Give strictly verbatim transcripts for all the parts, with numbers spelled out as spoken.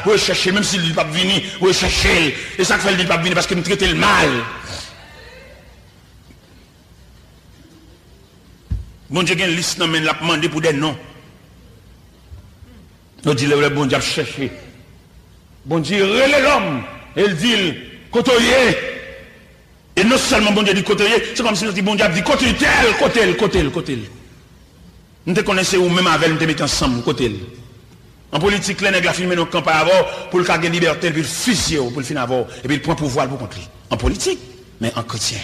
Rechèche l, menm si l di l p ap vini, rechèche l. E sa k fè l di l p ap vini, paske m trete l mal. Bondye gen lis nan men l, l ap mande pou de non. Yo di lè, lè Bondye ap chèche. Bondye rele lòm, e l di l, kote w ye? E non sèlman Bondye di kote l ye, se kòmsi l santi Bondye ap di kote l, tèl, kote l, kote l, kote l. M te konnen se ou menm avè l m te mete ansanm, kote l. An politik, lè nèg la fin mennen yon kanpay avè w, pou l ka gen libète l, epi l fizye w, pou l fin avè w, epi l pran pouvwa l pou kont li. An politik, men an kretyen.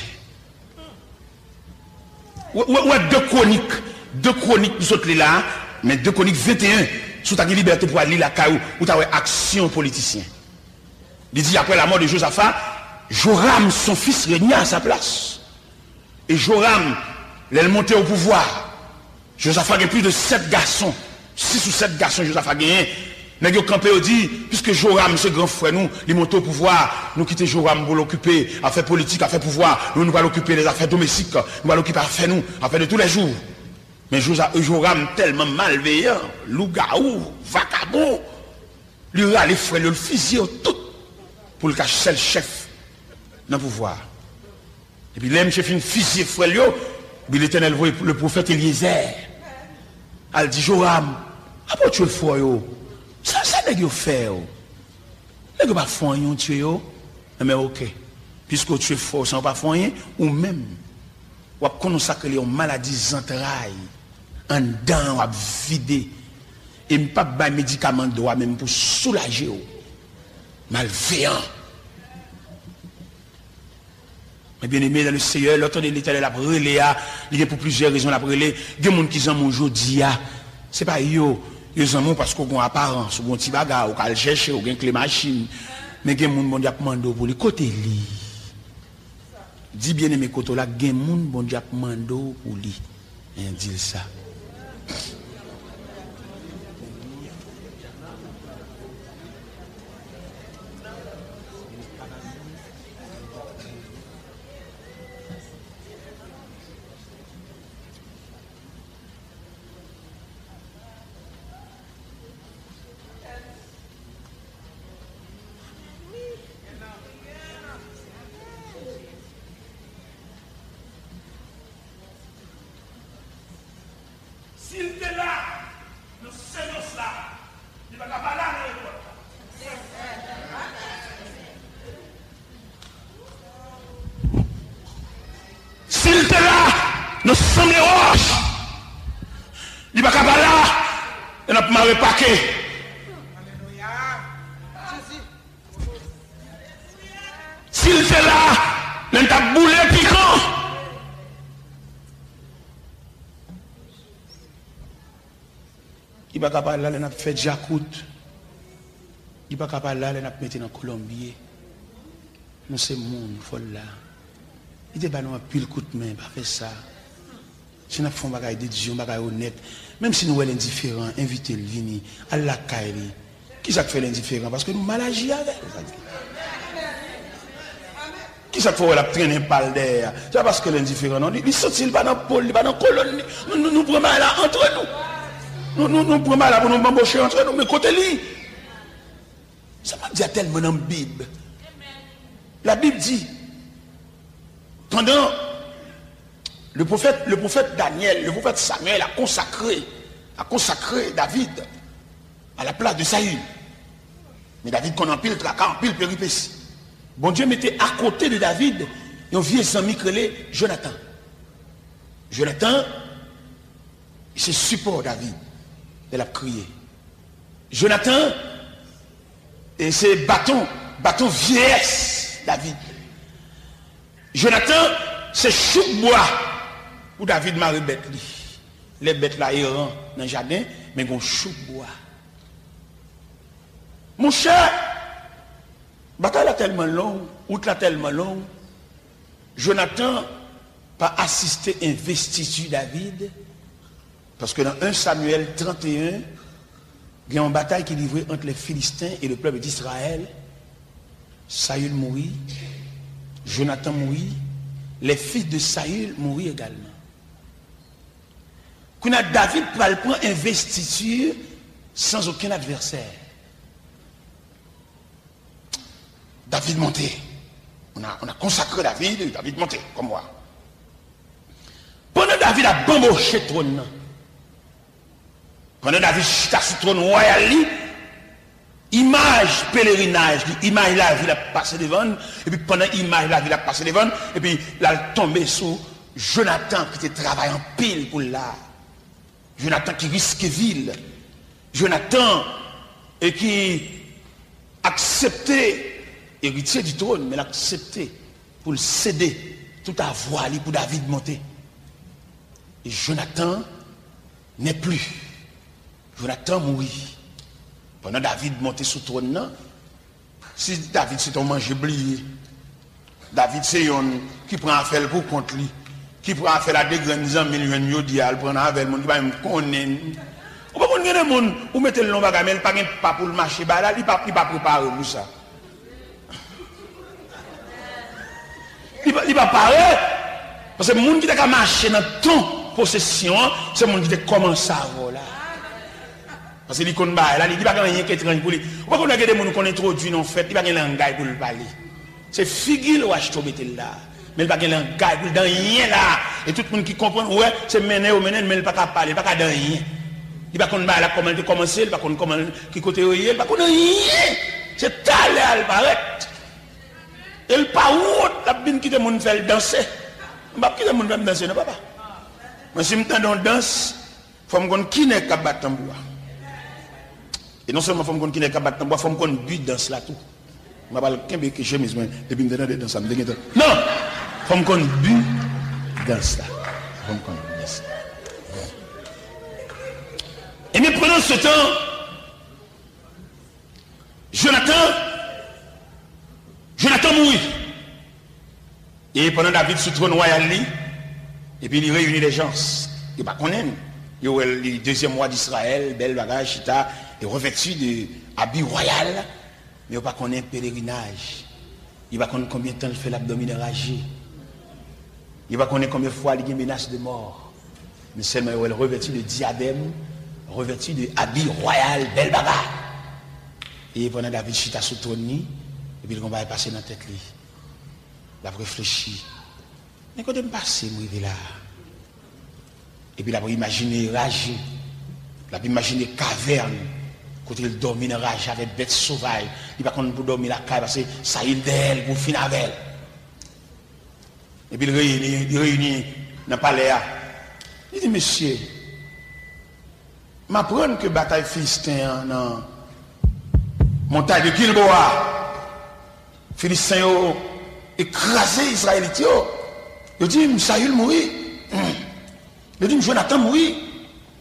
Wè, wè, wè de Kwonik, de Kwonik nou sot li la a, men de Kwonik venteyen, si w ta gen libète pou w al li lakay ou, ou ta wè aksyon politisyen. Li di, après la mort de Josaphat, Joram, son fils, régna à sa place. E Joram, lè l monte o pouvwa, Josaphat gen plis de sèt gason, sis ou sèt gason Josaphat genyen. Nèg yo kanpe, yo di, piske Joram se gran frè nou, li monte o pouvwa, nou kite Joram pou l okipe afè politik, afè pouvwa, nou, nou pral okipe lèzafè domestik, nou pral okipe afè nou, afè de tous les jours. Men Joza-, Joram tèlman malveyan, lougawou, vakabon, li rale frè l yo, l fizye yo tout pou l ka sèl chèf nan pouvwa a. Epi lè misye fin fizye frè l yo, epi Letènèl voye le pwofèt Elyezè al di Joram, "Apa w tchwe frè w yo? Sa, sa nèg yo fè w? Nèg yo pa fè w anyen, w tchwe yo? Enben, oke. Piske w tchwe frè w san yo pa fè w anyen, ou menm, w ap konn yon sa k rele yon maladi zantray. Anndan an w ap vide. E m p ap bay medikaman dwa menm pou soulaje w. Malveyan." Men byeneme dan le Seyè, lè w tande Letènèl ap rele a, li gen pou plizyè rezon l ap rele. Gen moun ki zanmi w jodi a, se pa yo, yo zanmi w paske w gen yon aparans, ou gen yon ti bagay, ou ka al chèche, ou gen kle machin. Men gen moun Bondye ap mande w pou li, kote li? Di byeneme kote w la, gen moun Bondye ap mande w pou li. Men di l sa. Si l te la nan semans la, li pa ta pale nan rekòt la. Si l te la nan sanble wòch, li pa ka pa la lè n ap mare pake. Si l te la lè n t ap boule pikan, li pa ka pa la lè n ap fè djakout. Li pa ka pa la lè n ap mete nan kolonbye. Nou se moun, fò l la. Li te ba nou anpil kout men, pa fè sa. Si n ap fè yon bagay de Dye, yon bagay onèt, menm si nou wè l endiferan, envite l vini, al lakay li. Kisa k fè l endiferan? Paske nou mal aji avè l. Kisa k fè w wè l ap trennen pa l dèyè a? Se pa paske l endiferan, non. Li, li santi l pa nan po l, li pa nan kolonn li. Nou, nou, nou pran bagay la antre nou. Nou, nou, nou pran bagay la pou nou banboche antre nou. Men kote li? Sa m ap di a tèlman nan Bib. La Bible dit, pendant le prophète, le prophète Daniel, le prophète Samuel a consacré, a consacré David à la place de Saül. Men David konn anpil traka, anpil peripesi. Bondye mete akote de David yon vye zanmi k rele Jonatan. Jonatan, se sipò David lè l ap kriye. Jonatan, e se baton, baton vyeyès David. Jonatan, se chouk bwa pou David mare bèt li. Lè bèt la eran nan jaden, men gen yon chouk bwa. Monchè, batay la tèlman long, wout la tèlman long, Jonatan pa asiste envestiti David, paske nan en Samyèl tranteyen, gen yon batay ki livre ant les Philistins et le peuple d'Israël. Saül mouri, Jonatan mouri, les fils de Saül mouri également. Kounye a, David pral pran envestiti san okenn advèsè. David monte. On a, on a consacré David, David monte comme roi. Pandan David ap banboche twòn nan, pandan David chita sou twòn wayal li, imaj pelerinaj li, imaj lavil ap pase devan l, epi pandan imaj lavil ap pase devan l, epi l al tonbe sou Jonatan ki te travay anpil pou l la. Jonatan ki riske vi l. Jonatan, e ki aksepte eritye di twòn, men l aksepte pou l sede tout avwa li pou David monte. E Jonatan n'est plus. Jonatan mouri. Pandan David monte sou twòn nan, si David se te yon manje bliye, David se yonn ki pran afè l pou kont li, ki pran afè l a de grenn zanmi l jwenn jodi a, l pran nan avè l, moun ki pa menm konnen l. Ou pa konn gen de moun, ou mete l nan yon bagay, men l pa gen pa pou l mache ba la, li pa, li pa prepare pou sa. Li pa, li pa pare. Paske moun ki te ka mache nan ton posesyon an, se moun ki te kòmanse avè w la. Paske li konn bagay la, li, li pa gen anyen k etranj pou li. Ou pa konn wè gen de moun ou konn entwodui nan yon fèt, li pa gen langay pou l pale. Se figi l ou achte w mete l la. Men li pa gen langay pou l di anyen la. E tout moun ki konprann, ou wè, se mennen yo mennen l, men li pa ka pale, li pa ka di anyen. Li pa konn bagay la kòman l te kòmanse, li pa konn kòman, ki kote yo ye, li pa konn anyen. Se talè a l parèt. E l pa wont, l ap vin kite moun fè l danse. M p ap kite moun fè m danse non, papa. Mwen, si m tande yon dans, fò m konn ki nèg k ap bat tanbou a. E non sèlman fò m konn ki nèg k ap bat tanbou a, fò m konn bi dans la tou. M pa pral kenbe ke chemiz mwen, epi m te tande dans la, m te gentan. Non! Fò m konn bi dans la. Fò m konn bi dans la. Ebyen, pandan se tan, Jonatan, Jonatan mouri. E pandan David sou twòn wayal li, epi li reyini lè jan, yo pa konnen l. Yo wè l, li dezyèm wa Disrayèl, bèl bagay, chita, e revèti de abi wayal, men yo pa konnen pelerinaj. Yo pa konn konbyen tan l fè l ap dòmi nan raje. Yo pa konnen konbyen fwa li gen menas de mò. Men sèlman yo wè l revèti de dyadèm, revèti de abi wayal, bèl bagay. E pandan David chita sou twòn li, epi l gen yon bagay pase nan tèt li. L ap reflechi. Men kote m pase, m rive la a? Epi l ap imajine raje. L ap imajine kavèn kote l dòmi nan raje avèk bèt sovaj. Li pa konn pou dòmi lakay paske Sayil dèyè l pou fin avè l. Epi l reyini, li reyini nan palè a. Li di, "Mesye, m aprann ke batay Filisten an nan montay de Gilboa, Filisten yo ekraze Izrayelit yo. Yo di m Sayil mouri. Yo di m Jonatan mouri.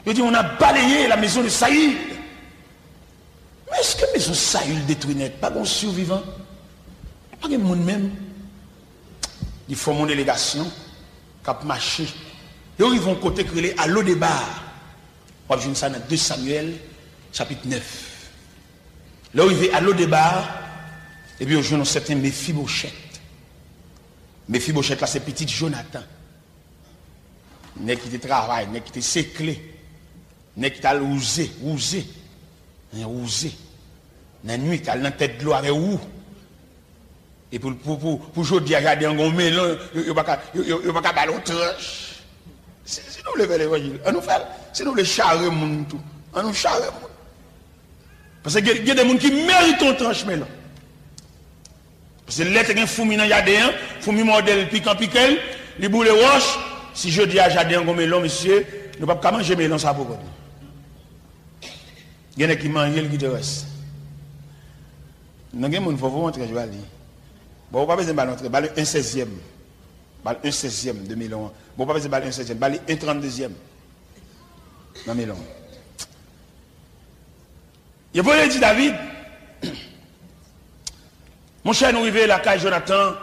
Yo di on a balayé la maison de Sayil." Men èske mezon Sayil detwi nèt? Pa gen yon sivivan? Pa gen moun menm? Li fòme yon delegasyon k ap mache. Yo rive yon kote k rele a Lodeba. W ap jwenn sa nan de Samyèl, chapit nèf. Lè yo rive a Lodeba, epi yo jwenn yon sèten Mefibochèt. Mefibochèt la se pitit Jonatan. Nèg ki te travay, nèg ki te sekle, nèg ki t al wouze, wouze, nan wouze, nan nwit, al nan tèt dlo avè wou. E pou, pou, pou, pou jodi a jaden an gon melon, yo, yo pa ka, yo, yo, yo pa ka ba l yon tranch. Si, si nou vle fè levanjil, an nou fè l. Si nou vle chare moun tou, an nou chare moun. Paske gen, gen de moun ki merite yon tranch melon. Paske lè te gen foumi nan jaden an, foumi mòde l, pikan pike l, li boule wòch. Si jodi a jaden an gon melon, mesye, nou p ap ka manje melon sa pou kont nou. Gen nèg ki manje l kite rès. Non, gen moun fò, fò antre, ba li. Bon, ou pa bezwen ba l antre, ba li en sèzyèm. Ba l en sèzyèm de melon an. Bon, ou pa bezwen ba l en sèzyèm, ba li en tranndezyèm nan melon an. Yo voye di David, monchè, nou rive lakay Jonatan,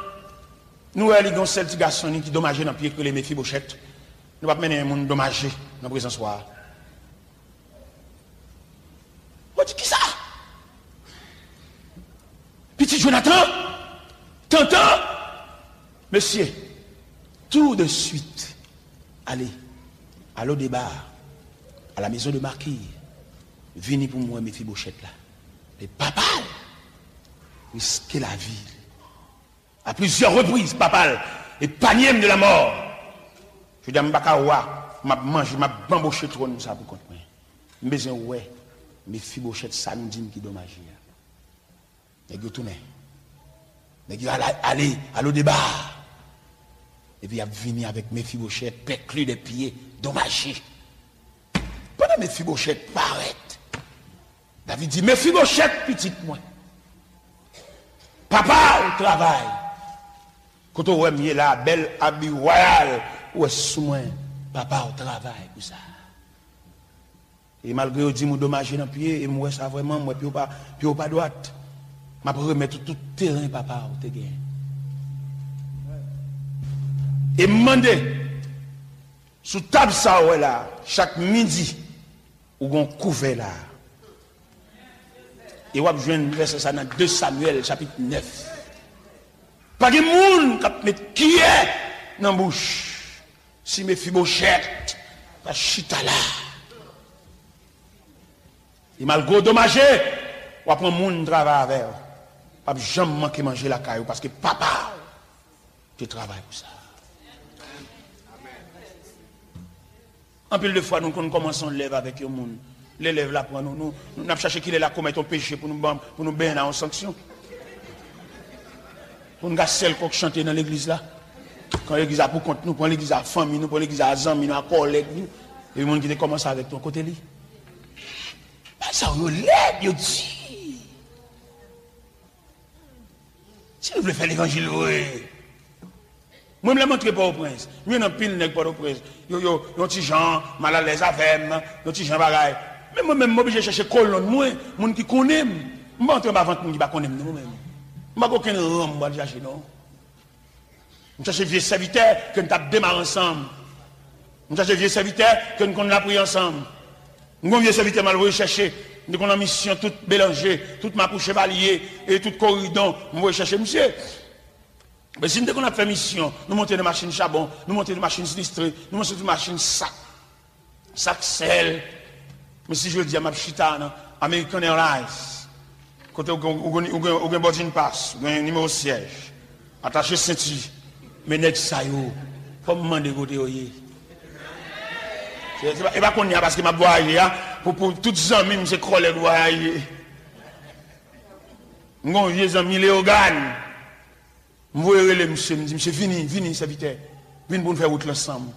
nou wè li gen yon sèl ti gason li ki domaje nan pye k rele Mefibochèt. Nou p ap mennen yon moun domaje nan prezans wa a. Mwen di, "Kisa? Pitit Jonatan? Tantan?" Mesye, tout de suite, ale a Lodeba, a la maison de Makir, vini pou m wè Mefibochèt la. Men papa l riske lavi l À plusieurs reprises, papa l epanye m de la mort. Jodi a, m pa ka wa, m ap manje, m ap banboche twòn sa pou kont mwen. M bezwen wè Mefibochèt sa nou di m ki Domaje a. Nèg yo tounen. Nèg yo ale, ale, al o deba. Epi y ap vini avèk Mefibochèt, pèkli de pye, Domaje. Pandan Mefibochèt parèt, David di, Mefibochèt, pitit mwen, papa w travay. Kote w wè m ye la, bèl abi wayal ou wè sou mwen, papa w travay pou sa. E malgre yo di m ou Domaje nan pye, e m wè sa vrèman, m wè pye w pa, pye w pa dwat, m ap remèt ou tout teren papa w te gen. E m mande, sou tab sa w wè la, chak midi, ou gon kouvè la. E w ap jwenn vèsè sa nan de Samyèl chapit nèf. Pa gen moun k ap met kiyè nan bouch si Mefibochèt pa chita la. E malgre w Domaje, w ap pran moun travay avè w. P ap janm manke manje lakay ou paske papa w te travay pou sa. Anpil de fwa, nou konn kòmanse yon lèv avèk yon moun. Lè lèv la pran nou, nou, nou, n ap chache kilè l a komèt yon peche pou nou ban, pou nou benyen nan yon sanksyon. Pou n ka sèl kòk chante nan legliz la. Kan legliz la pou kont nou, pran legliz la a fanmi nou, pran legliz la a zanmi nou, a kòlèg nou. Epi moun ki te kòmanse avèk nou, kote li? Bagay sa yo lèd, yo di. Si nou vle fè levanjil vre. Mwen, lè m antre Pòtoprens, m jwenn anpil nèg Pòtoprens. Yo, yo, yon ti jan malalèz avè m, yon ti jan bagay. Men mwen menm, m oblije chèche kolonn mwen, moun ki konnen m. M pa antre anba vant moun ki pa konnen m, non, mwen menm. M pa gen okenn ran m pral chache, non. M chache vye sèvitè ke n t ap demare ansanm. M chache vye sèvitè ke n konn lapriyè ansanm. M gon vye sèvitè m al voye chèche. M te konn nan misyon tout Belanje, tout Mapou Chevalye, e tout Koridon, m voye chèche misye. Men si n te konn ap fè misyon, nou monte nan machin chabon, nou monte nan machin sinistre, nou monte nan machin sak, sak sèl. Men si jodi a m ap chita nan American Airlines, kote ou gen, ou gen, ou gen, ou gen boarding pass, ou gen nimewo syèj, atache senti, men nèg sa yo, fò m mande kote yo ye. Se, se pa, e pa kounye a, paske m ap vwayaje a, pou, pou tout zanmi m, se kòlèg vwayaje. M gon vye zanmi Leyogàn. M voye rele misye, m di, "Misye, vini, vini, sèvitè. Vin pou n fè wout la ansanm."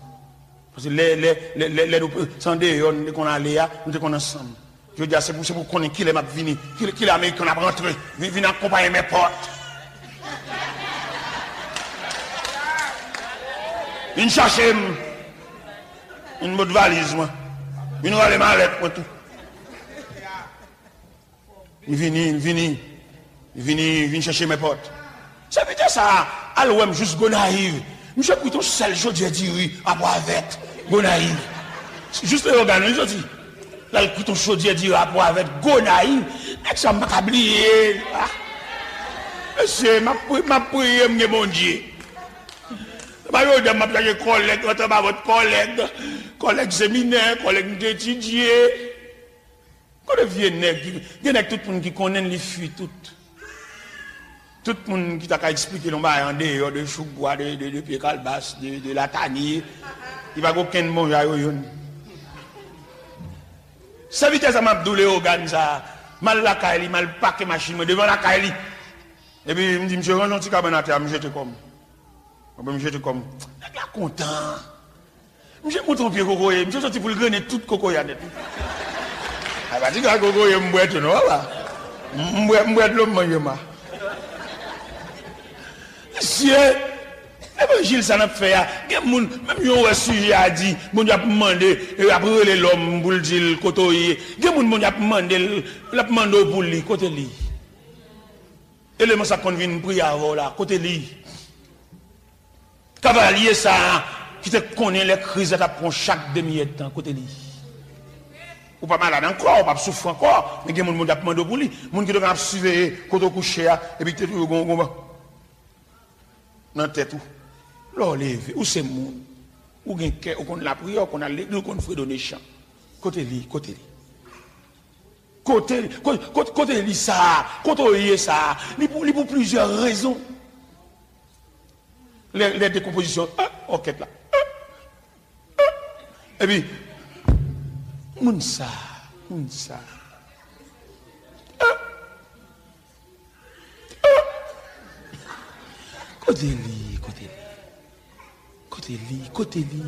Paske lè, lè, lè, lè, lè nou, se andeyò nou te konn ale a, nou te konn ansanm. Jodi a, se pou, se pou konnen kilè m ap vini, kilè, kilè American ap rantre. Vin, vin akonpaye m èpòt. Vin chache m. Vin pot valiz mwen. Vin rale malèt mwen tou. Li vini, li vini, li vini, li vin chèche m èpòt. Sèvitè sa a al wè m jis Gonayiv. Misye kwit yon sèl chodyè diri a pwa vèt Gonayiv. Jis Leyogàn wi l soti. L al kwit yon chodyè diri a pwa vèt Gonayiv. Nèg sa m pa ka bliye l. Ah. Mesye, m ap pri-, m ap priye, m gen Bondye. Se pa jodi a m ap chache kòlèg, rantre anba vant kòlèg. Kòlèg seminè, kòlèg m te etidye. Kote vye nèg ki, gen nèg tout moun ki konnen l, li fui tout. Tout moun ki ta ka eksplike l yon bagay andeyò de chouk bwa, de, de, de pye kalbas, de, de latanye, li pa gen okenn bon jan yo youn. Sèvitè sa m ap di w Leyogàn sa, m al lakay li, m al pake machin mwen devan lakay li. Epi m di, "Misye, rann yon ti kabann atè a, m jete kò m." Epi m jete kò m. Nèg la kontan. Misye monte yon pye kokoye, misye soti pou l grennen tout kokoye a nèt wi. A pa ti grenn kokoye m bwè tou non, papa. M, m bwè, m bwè dlo, m manje ma. Mesye, levanjil sa n ap fè a, gen moun, menm jan w wè sijè a di, Bondye ap mande, e ap rele lòm pou l di l kote w ye. Gen moun Bondye ap mande l, l ap mande w pou li, kote li? Eleman sa k konn vin priye avè w la, kote li? Kavalye sa a ki te konnen lè kriz la t ap pran w chak demi èdtan, kote li? Ou pa malad ankò, ou p ap soufri ankò, men gen moun Bondye ap mande w pou li. Moun ki te konn ap siveye kote w kouche a, epi ki te toujou gen yon, gen yon nan tèt ou. Lè w leve, ou se moun. Ou gen kè, ou konn lapriyè, ou konn al legliz, ou konn fredone chan. Kote li, kote li? Kote li, ko-, ko-, kote li sa a? Kote w ye sa a? Li pou, li pou plizyè rezon. Lè, lè dekonpozisyon, ah, òkèt la. Epi, moun sa, moun sa. Kote li, kote li? Kote li, kote li?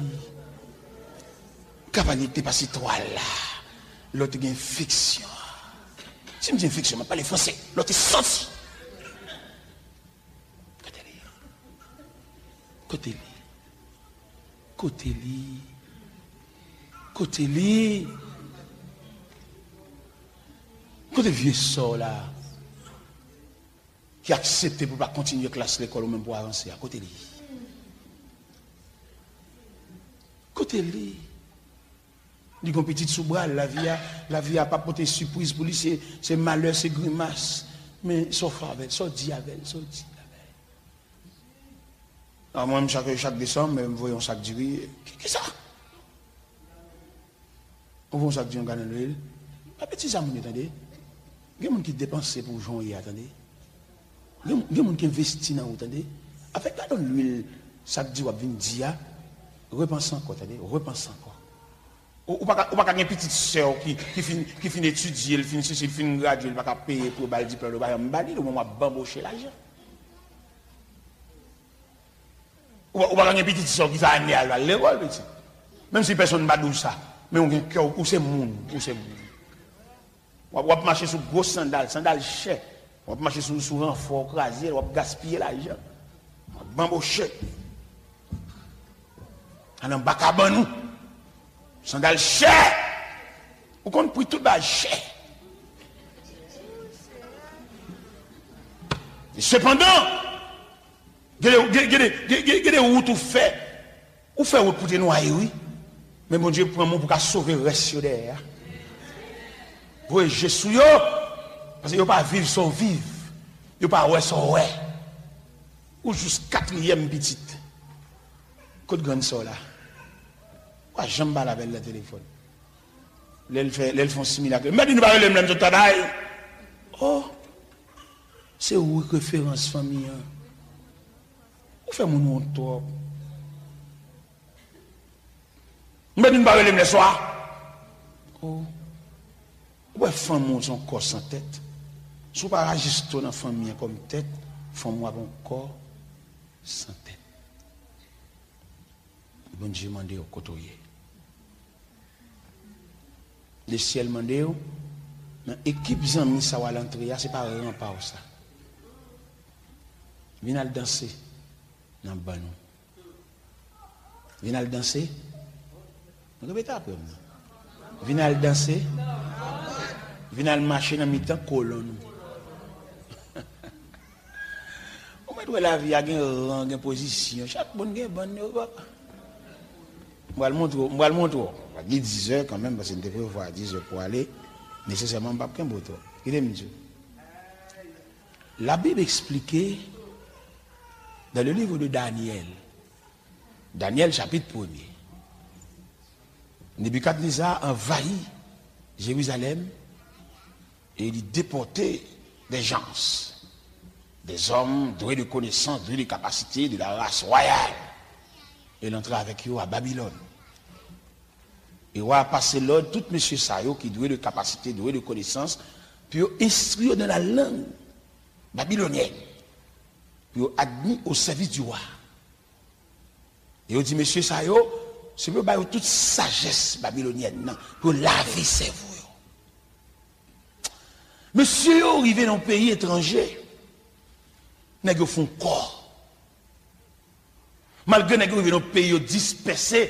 M ka pale te pase twa la. Lòt te gen enfeksyon. Si m di enfeksyon, m ap pale franse. Lòt te soti. Kote li? Kote li? Kote li? Kote li? Kote vye sè w la ki aksepte pou l pa kontinye klas lekòl ou menm pou avanse a? Kote li? Kote li? Li gon pitit sou bra l, lavi a, lavi a pa pote sipriz pou li, se, se malè, se grimas. Men sa w fè avè l, sa w di avè l, sa w di avè l. A mwen, m chak, chak desanm, m voye yon sak diri. Ki, ki sa? Ou voye yon sak diri, yon galon lwil. Pa betize a moun yo, tande. Gen moun ki depanse pou w jan w ye a, tande. Gen, gen moun ki envesti nan ou, tande. Avèk galon lwil, sak diri w ap vin di a, repanse ankò, tande. Repanse ankò. Ou, ou pa ka, ou pa ka gen pitit sè w ki, ki fin, ki fin etidye, l fin sesi, l fin gradye, l pa ka peye pou yo ba l diplòm, yo pa janm ba li l, ou menm w ap banboche lajan. Ou pa, ou pa ka gen pitit sè w ki fè ane a l al lekòl, pitit. Menm si pèsonn pa di w sa, men ou gen kè w, ou se moun, ou se moun. W ap, w ap mache sou gwo sandal, sandal chè. W ap mache sou, sou ranfò, w kraze l, w ap gaspiye lajan. W ap banboche. Al anba kabann ou. Sandal chè. Ou konn pri tout bagay chè. E sepandan, gen de, gen, gen de, gen, gen, gen de wout ou fè. Ou fè wout pou te nwaye, wi. Men Bondye pran men w pou ka sove rès yo dèyè a. Voye je sou yo, paske yo pa viv sa w viv. Yo pa wè sa w wè. Ou jis katriyèm pitit. Kot grann sè w la? Ou pa janm pale avè l nan telefòn. Lè l fè, lè l fè yon similak, m pa di nou pa rele m lè m sot travay. Oh, se ou ki referans fanmi an. Ou fè moun wont twòp. M pa di nou pa rele m lè swa. Oh. Ou wè fanm ou se yon kò san tèt. Si w pa rejistre w nan fanmi an kòm tèt, fanm ou ap yon kò san tèt. Bondye mande w kote w ye. Lesyèl mande w, nan ekip zanmi sa w al antre a, se pa ran pa w sa. Vin al danse nan bann ou. Vin al danse. Repete apre m non. Vin al danse. Vin al mache nan mitan kolonn ou. Ou mèt wè lavi a gen ran, gen pozisyon. Chak moun gen bann yo, papa. M pral montre w, m pral montre w. Li dizè kanmenm, paske m te prevwa dizè pou ale. Nesesèman, m p ap kenbe w twòp. Kite m di w. La Bible explique dans le livre de Daniel, Daniel chapitre premier, Nebikadneza anvayi Jerizalèm e li depòte des gens, des hommes doués de connaissances, doués de capacités, de la race royale, e l antre avèk yo a Babilòn. E wa a pase lòd tout mesye sa yo ki dwe de kapasite, dwe de konesans, pou yo enstwi yo nan la lang babilonyèn, pou yo admi au service du roi. E yo di mesye sa yo, se pou yo ba yo tout sajès babilonyèn nan, pou yo lave sèvo yo. Mesye yo rive nan yon peyi etranje, nèg yo fè yon kò. Malgre nèg yo rive nan peyi yo dispèse,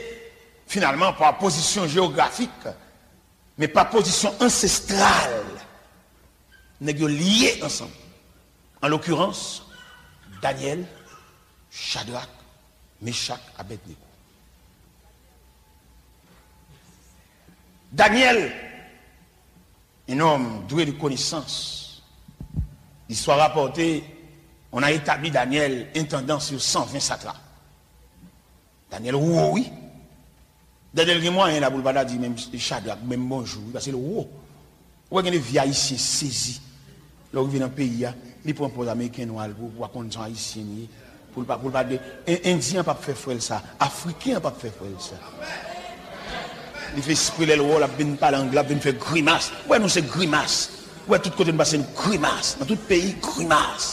finalman, pa pozisyon jewografik, men pa pozisyon ansestral, nèg yo lye ansanm. An lokirans, Danyèl, Chadrak, Mechak, Abèdnego. Danyèl, un homme doué de connaissances. L'histoire rapporte, on a établi Daniel intendant sur cent vingt satrapes. Daniel wo, wi. Daniel gen mwayen la pou l pa ta di menm Chadrak, menm bonjou, wi, paske l wo. Ou wè gen de vye ayisyen sezi. Lè w rive nan peyi a, li pran pòz ameriken nwa l pou, pou w pa konn se yon ayisyen li ye. Pou l pa, pou l pa de, En-, Endyen an p ap fè frè l sa. Afriken an p ap fè frè l sa. Li fè espre lè l wè w, l ap vin pale anglè, l ap vin fè grimas. Ou wè nou se grimas. Ou wè tout kote nou pase nou grimas. Nan tout peyi, grimas.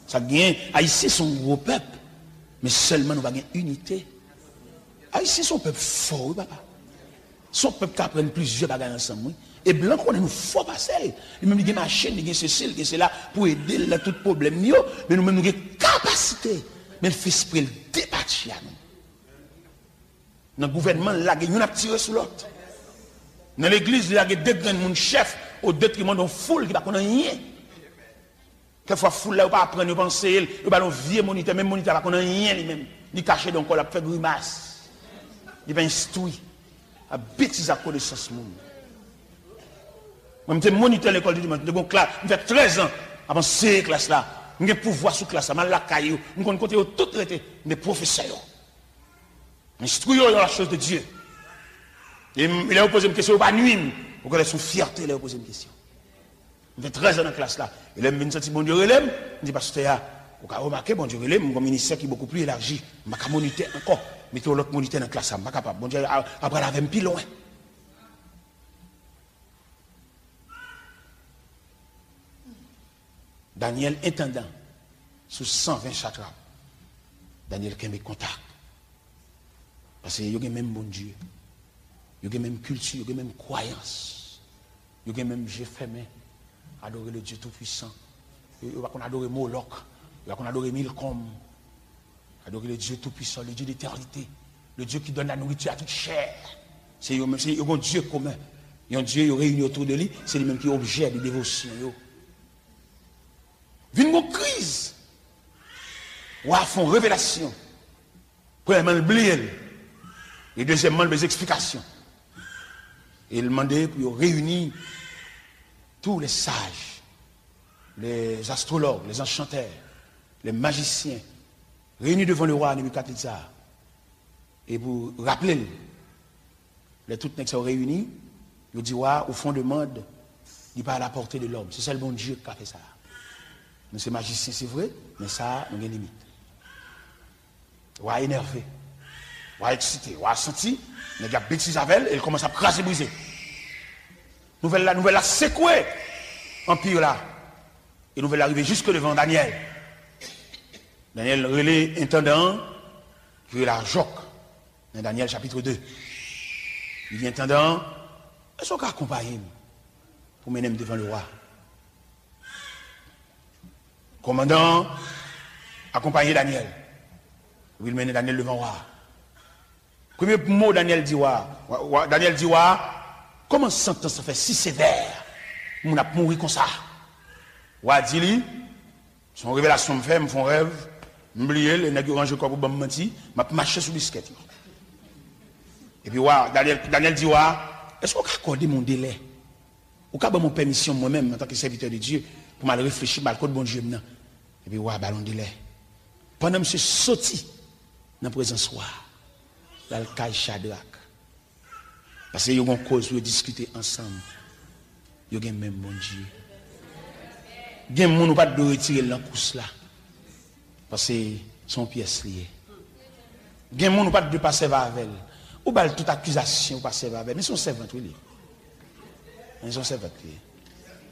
Sa k genyen, Ayisyen se yon gwo pèp. Men sèlman nou pa gen inite. Ayisyen se yon pèp fò, wi, papa. Se yon pèp k aprann plizyè bagay ansanm, wi. E blan konnen nou fò pase l. Li menm li gen machin, li gen sesi, li gen sela pou ede l nan tout pwoblèm yo. Men nou menm nou gen kapasite. Men l fè espre l depatche a nou. Nan gouvènman, l lage youn ap tire sou lòt. Nan legliz, li lage de grenn moun chèf o detriman de yon foul ki pa konn anyen. Kèk fwa foul la, yo pa aprann, yo pa anseye l, yo ba l yon vye monitè, menm monitè a pa konn anyen li menm. Li kache dan yon kwen, l ap fè grimas. Li pa enstwi. Ap betize ak konesans moun. Mwen, m te monitè lekòl de dimanch, m te gon klas, m fè trèz an ap anseye klas la. M gen pouvwa sou klas la, m al lakay yo, m konn kote yo tout rete, m te pwofesè yo. M enstwi yo dans la chose de Dieu. E m, lè yo poze m kesyon, yo pa nwi m. Okontrè, se yon fyète lè yo poze m kesyon. M fè trèz an nan klas la. E lè m vin santi Bondye rele m, m di pastè a, ou ka remake Bondye rele m, m gon ministè ki bokou pli elaji. M pa ka monitè ankò. Mete yon lòt monitè nan klas la, m pa kapab. Bondye a, a pral avè m pi lwen. Danyèl entandan sou san ven satrap. Danyèl kenbe kontak. Paske yo gen menm Bondye. Yo gen menm kilti, yo gen menm kwayans. Yo gen menm je fèmen. Adore le Dieu tout-puissant. Yo, yo pa konn adore Molòk. Yo pa konn adore Milkòm. Adore le Dieu tout-puissant, le Dieu d'éternité. Le Dieu qui donne la nourriture à toute chair. Se yo menm, se yo gon Dye komen. Yon Dye yo reyini otou de li, se li menm ki objè de devosyon yo. Vin gon kriz. Wa a fè yon revelasyon. Premyèman, l bliye l. E dezyèmman, l bezwen eksplikasyon. E l mande pou yo reyini tous les sages, les astrologues, les enchanteurs, les magiciens, réunis devant le roi Nebikadneza. E pou raple l, lè tout nèg sa yo reyini, yo di wa a, ou fè yon demann, li pa à la portée de l'homme. Se sèl Bondye ki ka fè sa. Nou se majisyen, se vre, men sa a, nou gen limit. Wa a enève. Wa a eksite. Wa a santi nèg y ap betize avè l e l kòmanse ap kraze brize. Nouvèl la, nouvèl la sekwe anpi la. E nouvèl la rive jiske devan Danyèl. Danyèl rele entandan an, ki rele Ajòk, nan Danyèl chapit de. Li di entandan an, èske w ka akonpaye m pou mennen m devan lewa? Kòmandan an akonpaye Danyèl. Epi l mennen Danyèl devan wa a. Premye mo Danyèl di wa a, wa, wa, Danyèl di wa a, kòman santans sa fè si sevè? Moun ap mouri konsa. Wa a di li, se yon revelasyon m fè, m fè yon rèv, m bliye l, e nèg yo ranje kò pou ban m manti, m ap mache sou biskèt yo. Epi wa, Danyèl, Danyèl di wa a, èske w ka akòde m yon delè? Ou ka ban m yon pèmisyon mwen menm, antanke sèvitè de Dye, pou m al reflechi, m al kot Bondye m nan? Epi wa a ba l yon delè. Pandan misye soti nan prezans wa a, l al kay Chadrak. Paske yo gen yon koz pou yo diskite ansanm. Yo gen menm Bondye. Gen moun ou pa t dwe retire l nan kous la. Paske se yon pyès li ye. Gen moun ou pa t dwe pa sèvi avè l. Ou ba l tout akizasyon, ou pa sèvi avè l. Men se yon sèvant, wi, li ye. Men se yon sèvant, li ye.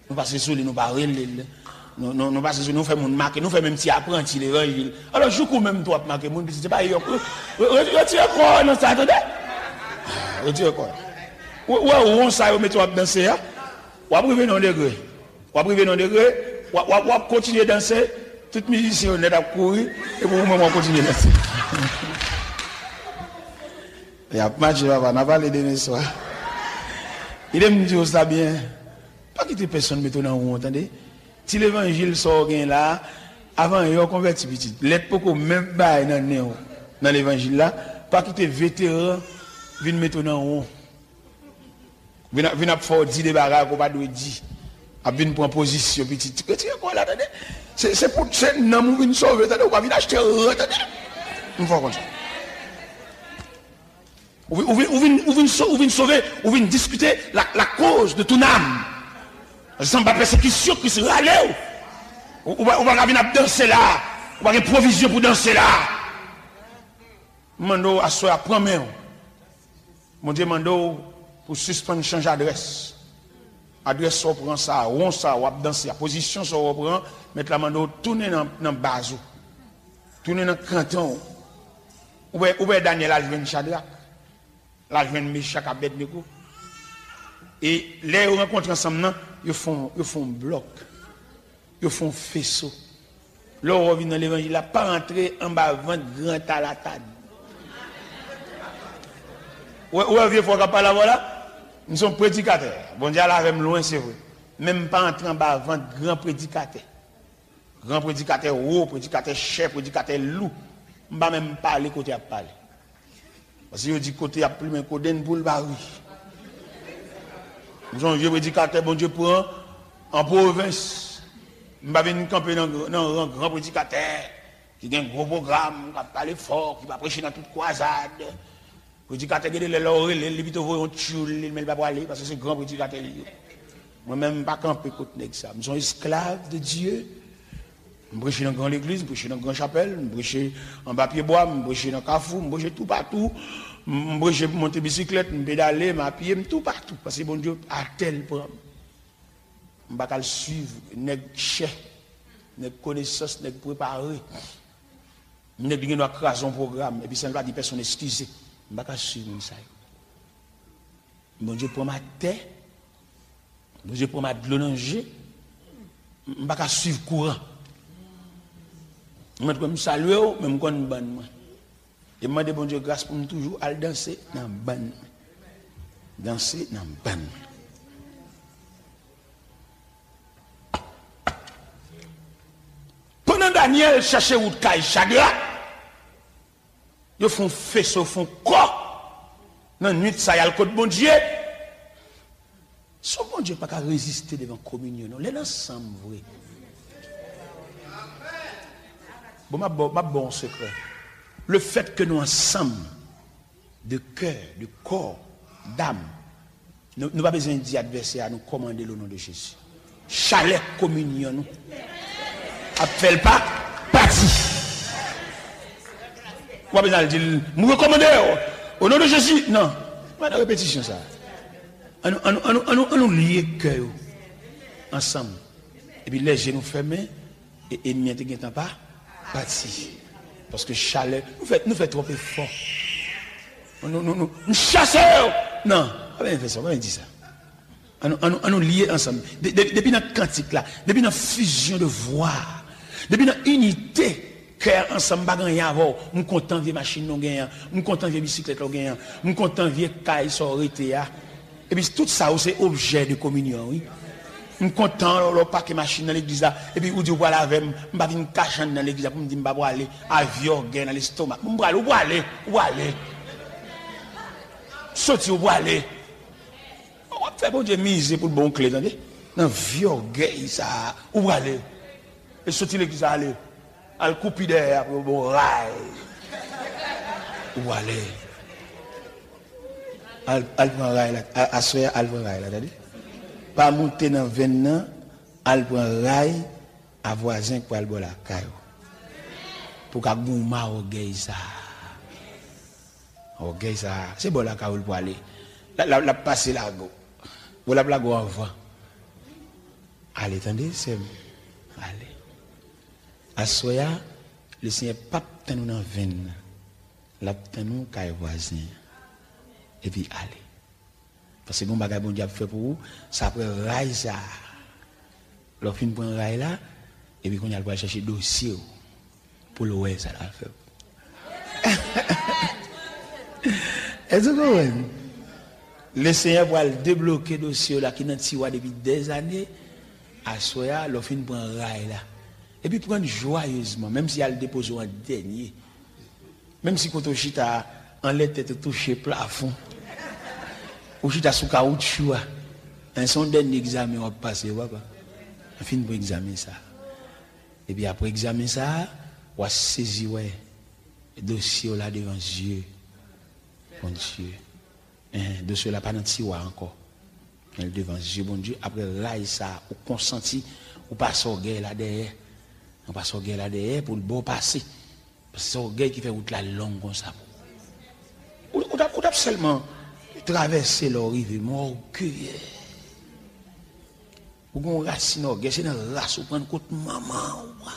Nou pase sou li, nou pa rele l. Nou, nou, nou pase sou li, nou fè moun make, nou fè menm ti apranti levanjil. Alò, jouk ou menm tou w ap make moun, pitit, se pa yòk. Re-, re-, retire kò w nan sa, tande? Retire kò w. Ou, ou wè won sa yo mete w ap danse a? W ap rive nan yon degre. W ap rive nan yon degre, w ap, w ap, w ap kontinye danse, tout mizisyen yo nèt ap kouri, epi ou menm w ap kontinye danse. Y ap mache, papa, n a pale demen swa. Kite m di w sa byen. Pa kite pèsonn mete w nan won, tande? Ti levanjil sa w gen la, avan yè w konvèti pitit. Lèt poko menm bay nan nen w nan levanjil la. Pa kite veteran vin mete w nan won. Vin, vin ap fè w di de bagay ke w pa dwe di. Ap vin pran pozisyon pitit. Retire kò w la, tande? Se, se pou, se nanm ou vin sove, tande? Ou pa vin achte ran, tande? M fè w konn sa. Ou vin, ou vin, ou vin, ou vin so-, ou vin sove, ou vin diskite la, la cause de ton âme. Zanba pèsekisyon Kris rale w. Ou, ou, pa- ou pa ka vin ap danse la. Ou pa gen pwovizyon pou danse la. M mande w aswè a, pran men w. Bondye mande w pou sispann chanje adrès. Adrès sa w pran sa, won sa w ap danse a, pozisyon sa w pran, Mèt la mande w tounen nan, nan baz ou. Tounen nan kanton w. Ou wè, ou wè Danyèl al jwenn Chadrak, l al jwenn Mechak, Abèdnego. E lè yo rankontre ansanm nan, yo fè yon, yo fè yon blòk. Yo fè yon feso. Lè w wè w vin nan levanjil la, pa antre anba vant gran talatad. Ou wè, ou wè vye fwa k ap pale avè w la? M se yon predikatè. Bondye al avè m lwen, se vre. Men m pa antre anba vant gran predikatè. Gran predikatè wo, predikatè chè, predikatè lou. M pa menm pale kote y ap pale. Paske yo di kote y ap plimen kodenn pou l pa ri. M se yon vye predikatè Bondye pran an pwovens. M pa vin kanpe nan, nan ran gran predikatè ki gen gwo pwogram, k ap pale fò, ki pa preche nan tout kwazad. Predikatè gen de lè lè w rele l, li pito voye yon tchoul li, men l pa pwale, paske se gran predikatè li ye. Mwen menm, m pa kanpe kot nèg sa. M se yon esklav de Dye. M preche nan gran legliz, m preche nan gran chapèl, m preche anba pyebwa, m preche nan kafou, m preche toupatou. M, m preche, m monte bisiklèt, m pedale, m apye, m toupatou. Paske Bondye atè l pran m. M pa ka al swiv nèg chè, nèg konesans, nèg prepare. Nèg li gen dwa kraze yon pwogram, epi san l pa di pèsonn eskize. M pa ka swiv moun sa yo. Bondye pran m atè, Bondye pran m ak dlo nan je, m pa ka swiv kouran. Mwen, m salye w, men m konn bann mwen. E m mande Bondye gras pou m toujou al danse nan bann mwen. Danse nan bann mwen. Pandan Danyèl chache wout kay Chadrak, yo fè yon feso, yo fè yon kò. Nan nwit sa, y al kot Bondye. Son Bondye pa ka reziste devan kominyon, non. Lè n ansanm vre. Bon, m ap ba w, m ap ba w yon sekrè. Le fait que nou ansanm, de kè, de kò, dam, nou, nou pa bezwen di advèsè a, nou kòmande l o non de Jezi. Chalè kominyon nou ap fè l pa pati. Ou pa bezwen al di l, "M rekòmande w, o non de Jezi." Non. Pa nan repetisyon sa. Annou, annou, annou, annou, annou lye kè yo ansanm. Epi lè je nou fèmen, e, ènmi an te gentan pa pati. Paske chalè, nou fè, nou fè twòp efò. Nou, nou, nou, nou chase yo. Non, pa bezwen fè sa, pa bezwen di sa. Annou, annou, annou lye ansanm. De, de, depi nan kantik la, depi nan fusion de voix, depi nan inite kè ansanm, m pa gen anyen avè w. M kontan vye machin nou genyen an. M kontan vye bisiklèt la w genyen an. M kontan vye kay sa w rete a. Epi tout sa yo se objè de kominyon, wi. M kontan lè w pake machin nan legliz la, epi ou di w pral avè m, m pa vin kache anndan legliz la pou m di m pa pwale, a vye ògèy nan lestomak. M pwale, ou pwale, ou pwale. Soti, ou pwale. W ap fè Bondye mize pou l ba w kle, tande. Nan vye ògèy sa a, ou pwale. E soti legliz la ale. Al koupi dèyè apre w bon ray. Ou ale. Al, al pran ray la. A, aswè a, al pran ray la, tande. Pa moute nan venn nan, al pran ray a vwazen k pral bò lakay ou. Pou w ka goumen a ògèy sa a. Ògèy sa a. Se bò lakay ou l pwale. L, l, l ap pase lage w. Bon, l ap lage w anvan. Ale, tande, sè m. Ale. Aswè a, Lesenyè p ap tann ou nan venn nan. L ap tann ou kay vwazen an. Epi ale. Paske gen yon bagay Bondye ap fè pou ou, sa apre ray sa a. Lè w fin pran ray la, epi kounye a l pral chèche dosye w pou l wè sa l ap fè pou ou. Èske w konprann? Lesenyè pral debloke dosye w la ki nan tiwa depi dèzane. Aswè a, lè w fin pran ray la. Epi pran l jwayezman, menm si y al depoze w an dènye. Menm si kote w chita a, anlè tèt ou touche plafon. Ou chita sou kawoutchou a. Men se yon dènye egzamen w ap pase, wi, papa. Fin pran egzamen sa a. Epi apre egzamen sa a, w a sezi wè dosye w la devan zye Bondye. Enhen, dosye w la pa nan tiwa ankò. Men l devan zye Bondye. Apre ray sa a, ou konsanti, ou pase ògèy la dèyè. An pase ògèy la dèyè pou l ba w pase. Paske se ògèy ki fè wout la long konsa pou ou. Ou, ou t ap, ou t ap sèlman travèse lè w rive, men w ògeye. Ou gen yon rasin ògèy, se nan ras ou pran l kot manman w.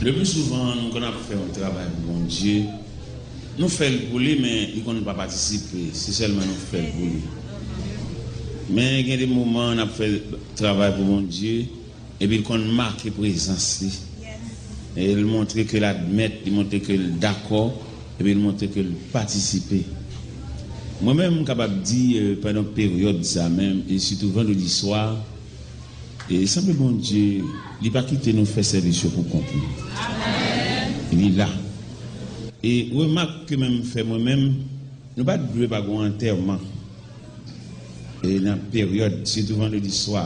Le pli souvan, nou konn ap fè yon travay pou Bondye. Nou fè l pou li, men li konn pa patisipe. Se sèlman nou fè l pou li. Men gen de moman, n ap fè travay pou Bondye, epi l konn make prezans li. E l montre ke l admèt, li montre ke l dakò, epi l montre ke l patisipe. Mwen menm, m kapab di, eh, pandan peryòd sa menm, e sitou vandredi swa, e sanble Bondye, li pa kite nou fè sèvis yo pou kont nou. Li la. E remak ke menm m fè mwen menm, nou pa t dwe pa gen antèman. E nan peryòd, sitou vandredi swa,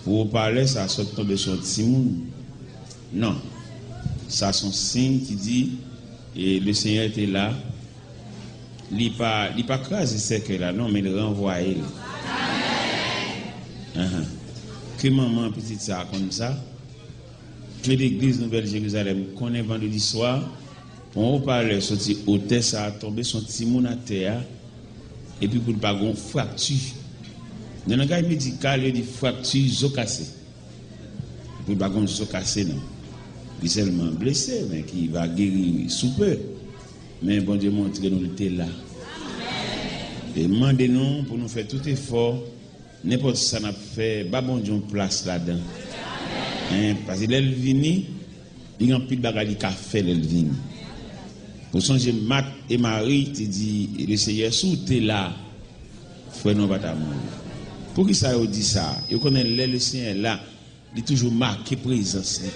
pou opalè sa sot tonbe sou yon timoun. Non. Sa se yon siy ki di, e le Senyè te la. Li pa, li pa kraze sèkèy la, non, men li ranvwaye l. Ahan. Ke manman pitit sa a konn sa. Ke legliz Nouvèl Jerizalèm konnen vandredi swa, pou yon opalè soti otè sa a tonbe sou yon timoun atè a, epi pou l pa gen yon frakti. Nan langaj medikal, yo di frakti zo kase. Pou l pa gen yon zo kase, non. Li sèlman blese, men ki va geri sou pe. Men Bondye montre nou li te la. E mande nou pou nou fè tout efò, nenpòt sa n ap fè, ba Bondye yon plas ladan. Hein, paske lè l vini, li gen anpil bagay li ka fè lè l vini. Ou sonje Mat e Mari te di, le Senyè, si w te la, frè nou an pa ta mouri. Poukisa yo di sa? Yo konnen lè le Senyè la, li toujou make prezans li.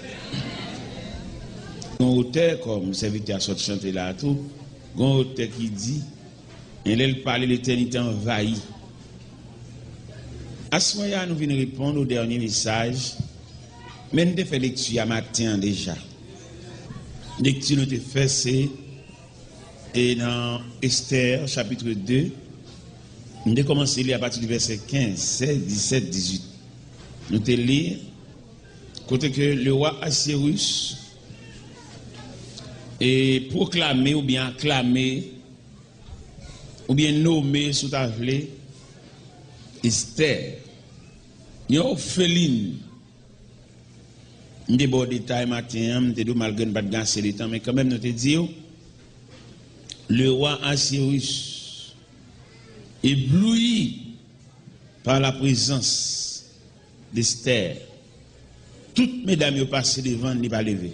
Gon otè, kòm sèvitè a sot chante la a tou, gon otè ki di, e lè l pale, letènite anvayi. Aswè a, nou vin reponn o dènye mesaj, men n te fè lekti a maten an deja. Lekti nou te fè, se, e nan Estè, chapit de, nou te kòmanse li apati de vèsè kenz, sèz, disèt, dizuit. Nou te li, kote ke lewa Asyerus e pwoklame oubyen aklame oubyen nome, si w ta vle, Estè, yon òfelin. M te ba w detay maten an, m te di w, malgre n pa t gen ase de tan, men kanmenm nou te di w, lewa Asyerus, ebloui par la présence d'Esther. Tout medam yo pase devan l, li pa leve.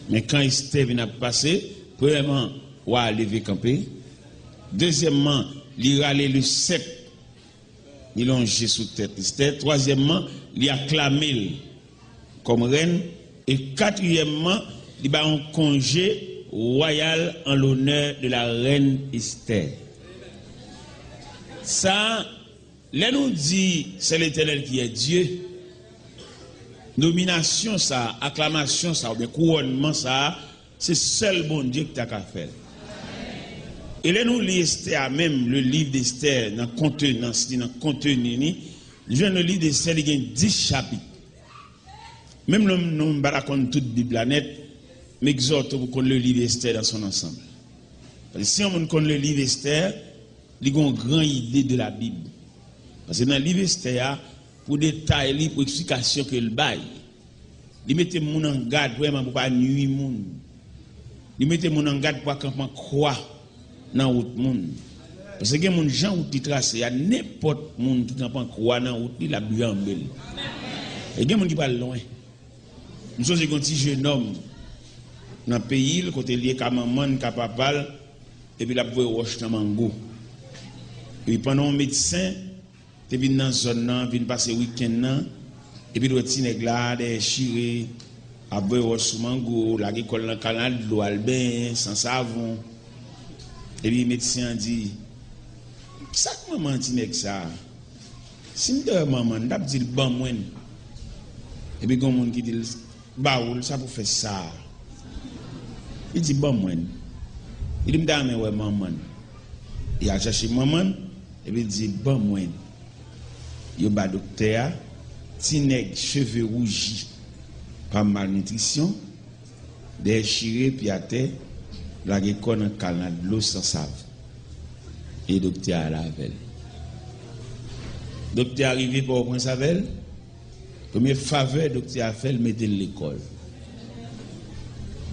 Men kan Estè vin ap pase, premyèman, wa a leve kanpe. Dezyèmman, li rale le sèp, li lonje sou tèt Estè. Twazyèmman, li aklame l kòm rèn. E katriyèmman, li ba yon konje wayal an lonè de la reine Esther. Sa, lè nou di, c'est l'Éternel qui est Dieu, Nominasyon sa a, aklamasyon sa a, oubyen kouwònman sa a, se sèl Bondye ki ta ka fè l. E lè nou li Estè a menm, le livre d'Esther, nan kontenans li, nan konteni li, li jwenn le livre d'Esther, li gen dis chapit. Menm lè nou, nou pa ta konn tout Bib la nèt, m egzòte w pou konn le livre d'Esther dans son ensemble. Paske si yon moun konn le livre Esther, li gen yon gran ide de la Bib. Paske nan liv Estè a, pou detay li, pou eksplikasyon ke l bay, li mete moun an gad vrèman pou pa nui moun. Li mete moun an gad pou pa kanpe an kwa nan wout moun. Paske gen moun, jan wout li trase a, nenpòt moun ki kanpe an kwa nan wout li, l ap janbe l. E gen moun ki pral lwen. M sonje gen yon ti jenòm nan peyi l, kote l ye, ka manman l, ka papa l, epi l ap voye wòch nan mango. Epi pandan yon medsen te vin nan zòn nan, vin pase wikenn nan, epi l wè ti nèg la dèyè chire, ap voye wòch sou mango, lage kò l nan kanal dlo, al benyen san savon. Epi medsen an di, "Kisa k manman ti nèg sa a?" Si m te wè manman l, m t ap di l, "Ban mwen l." Epi gen yon moun ki di l, "Ba ou l, sa pou fè sa a?" Li di, "Ban mwen l." Li di, "M ta renmen wè manman l." Li al chache manman l, epi li di, "Ban mwen l." Yo ba doktè a, ti nèg cheve wouji pa malnitrisyon, dèyè chire, pye atè, lage kò nan kanal dlo san savon. E doktè a al avè l. Doktè a rive Pòtoprens avè l. Premye favè doktè a fè l, mete l lekòl.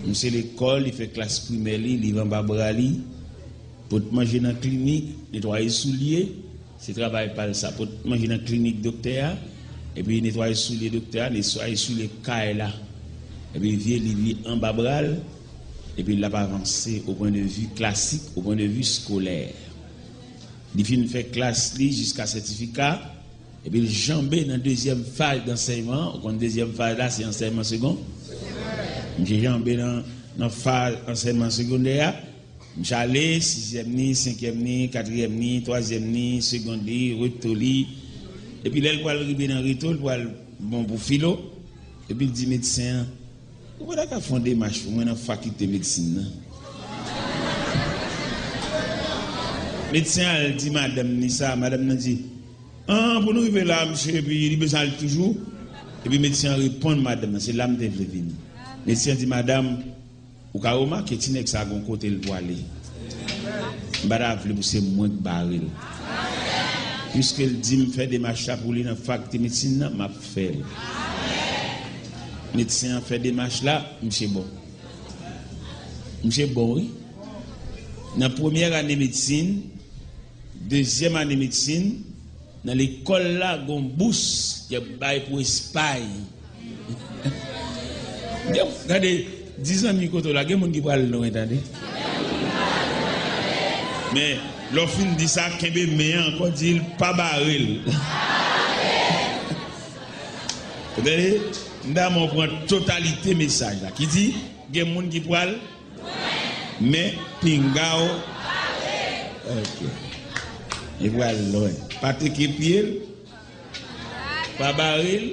Misye lekòl, li fè klas primè li, liv anba bra li, pot manje nan klinik, netwaye soulye, se travay pa l sa. Pot manje nan klinik doktè a, epi netwaye soulye doktè a, netwaye soulye kay la. Epi vye liv li anba bra l, epi l ap avanse au point de vue classique, au point de vue scolaire. Li fin fè klas li jiska sètifika, epi l janbe nan dezyèm faz dansèyman. Ou konn dezyèm faz la, se ansèyman segon. Misye janbe nan, nan faz ansèyman segondè a. Misye ale, sizyèm ni, senkyèm ni, katriyèm ni, twazyèm ni, segond li, reto li. Epi lè l pral rive nan reto, l pral bon pou filo. Epi l di medsen an, "Ou pa ta ka fè yon demach pou mwen nan fakilte medsin nan?" Medsen an al di madanm ni sa, madanm nan di, "An, pou nou rive la, misye, epi li bezwen al toujou." Epi medsen an reponn madanm nan, "Se la m te vle vini." Medsen an di, "Madanm, ou ka remake ti nèg sa gon kote l pwale. M pa ta vle pou se mwen k bare l. Piske l di m fè demach la pou li nan fakilte medsin nan, m ap fè l." Medsen an fè demach la, misye bon. Misye bon, wi. Nan premyè ane medsin, dezyèm ane medsin, nan lekòl la, gon bous y ap bay pou Espay. Gen, gade, di zanmi kote w la, gen moun ki pral lwen, tande. Men, lè w fin di sa, kenbe men an ankò, di l pa bare l. Ou tande? M ta renmen w pran totalite mesaj la, ki di, gen moun ki pral, men pinga w. Ok. Li pral lwen. Pa teke pye l. Pa bare l.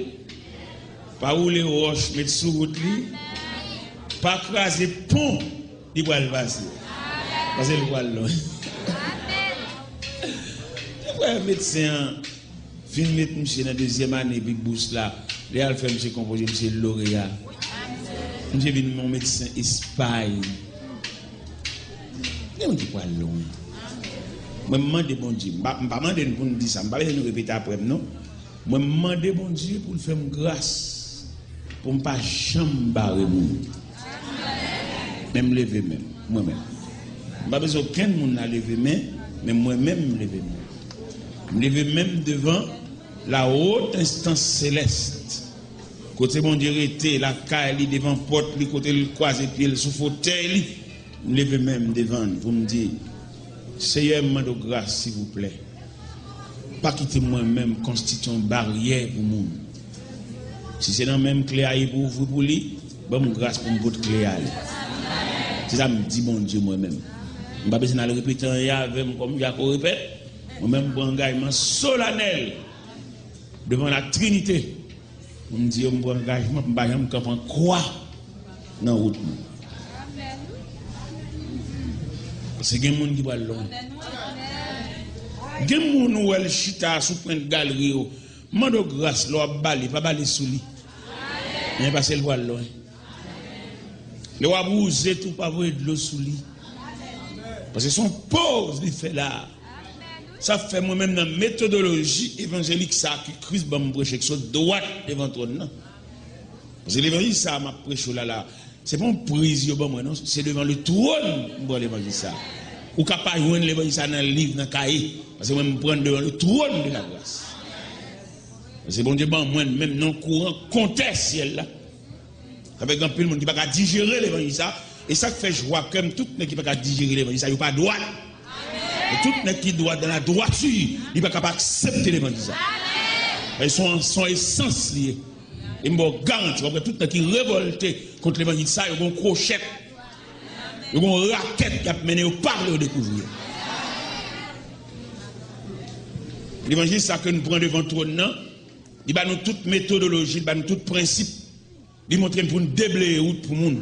Pa woule wòch met sou wout li. Pa kraze pon li pral pase. Paske li pral lwen. Epi medsen an fin met misye nan dezyèm ane, epi bous la, li al fè misye konpoze, misye loreya. Misye vin yon medsen Espay. Gen moun ki pral lwen. Mwen, m mande Bondye, m pa, m pa mande n pou n di sa, m pa bezwen nou repete apre m, non. Mwen, m mande Bondye pou l fè m gras, pou m pa janm bare moun. Men m leve men m, mwen menm. M pa bezwen okenn moun la leve men, men mwen menm, m leve men m. M leve men m devan la haute instance céleste. Kote Bondye rete, lakay li, devan pòt li, kote l kwaze pye l sou fotèy li, m leve men m devan l pou m di, Seyè, m mande w gras, silvouplè. Pa kite mwen menm konstitye yon baryè pou moun. Si se nan men m kle a ye pou ouvri pou li, ban m gras pou m pot kle a ale. Se sa m di Bondye mwen menm. M pa bezwen al repete anyen avè m kòm Jako repèt. Mwen menm, m pran angajman solanèl devan la Trinite. M di yo, m pran angajman pou m pa janm kanpe an kwa nan wout mwen. Paske gen moun ki pral lwen. Gen moun ou wè l chita sou pwent galri yo. M mande w gras, lè w ap bale, pa bale sou li. Men pase l pral lwen. Lè w ap wouze tou, pa voye dlo sou li. Paske se yon poz li fè la. Sa fè mwen menm nan metodoloji evanjelik sa ke Kris ban m preche, ki sot dwat devan twòn nan. Paske levanjil sa a m ap preche w la la, se pa yon priz yo ban mwen non, se devan le twòn m pran levanjil sa a. Ou ka pa jwenn levanjil sa a nan liv, nan kaye, paske mwen m pran l devan le twòn de la gras. Paske Bondye ban mwen l menm nan kouran kontè syèl la. Sa fè gen anpil moun ki pa ka dijere levanjil sa. E sa k fè jwa kè m, tout nèg ki pa ka dijere levanjil sa, yo pa dwat. E tout nèg ki dwat dan la dwati, li pa ka pa aksepte levanjil sa. E se yon, se yon esans li ye. E m ba w garanti, w ap wè tout nèg ki revòlte kont levanjil sa, yo gen yon kwochèt. Yo gen yon rakèt y ap mennen, yo pa vle yo dekouvri yo. Levanjil sa ke nou pran devan twòn nan, li ba nou tout metodoloji, li ba nou tout prensip. Li montre n pou n debleye wout pou moun.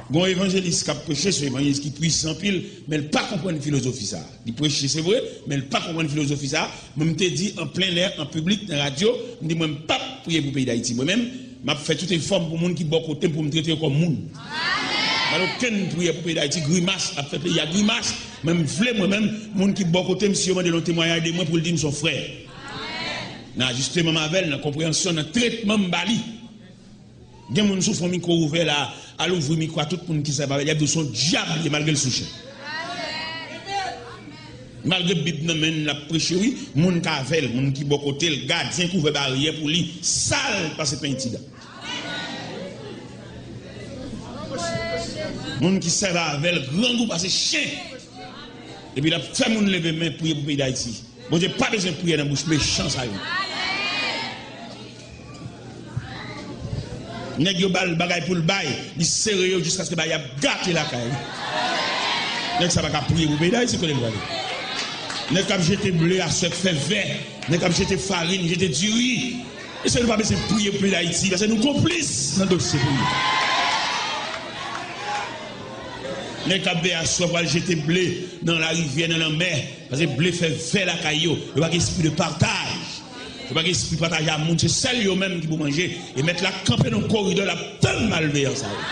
Gen yon evanjelis k ap preche, se yon evanjelis ki pwisan anpil, men l pa konprann filozofi sa a. Li preche, se vre, men l pa konprann filozofi sa a. Mwen, m te di an plen lè, an piblik, nan radyo, m di, mwen, m p ap priye pou peyi Dayiti. Mwen menm, m ap fè tout efò m pou moun ki bò kote m, pou m trete yo kòm moun. M pa okenn priyè pou peyi Dayiti, grimas, ap fè peyi a grimas. Mwen, m vle, mwen menm, moun ki bò kote m, si yo mande l yon temwayaj de mwen, pou l di m se yon frè. Nan ajisteman m avè l, nan konpreyansyon, nan tretman m ba li. Gen moun sou fon mikwo ouvè la, al ouvri mikwo a, tout moun ki sèvi avè l, y ap di w se yon dyab li ye, malgre l sou chè. Malgre Bib nan men l, l ap preche, wi, moun k avè l, moun ki bò kote l, gadyen k ouvè baryè pou li, sal pase pen itidan. Moun ki sèvi avè l, grangou pase chen. Epi l ap fè moun leve men, priye pou peyi Dayiti. Bondye pa bezwen priyè nan bouch mechan sa yo. Nèg yo ba l bagay pou l bay, li sere yo jiskaske bagay ap gate lakay li. Nèg sa pa ka priye pou peyi Dayiti, kote l prale? Nèg k ap jete ble aswè k fè vè, nèg k ap jete farin, jete diri. Mesye, nou pa bezwen priye pou peyi Dayiti, paske nou konplis nan dosye peyi. Nèg k ap vè aswè pral jete ble nan larivyè, nan lanmè, paske ble fè vè lakay yo. Yo pa gen espri de pataj. Yo pa gen espri pataje a moun, se sèl yo menm ki pou manje. E mèt la kanpe nan koridò, l ap tann malveyan sa yo.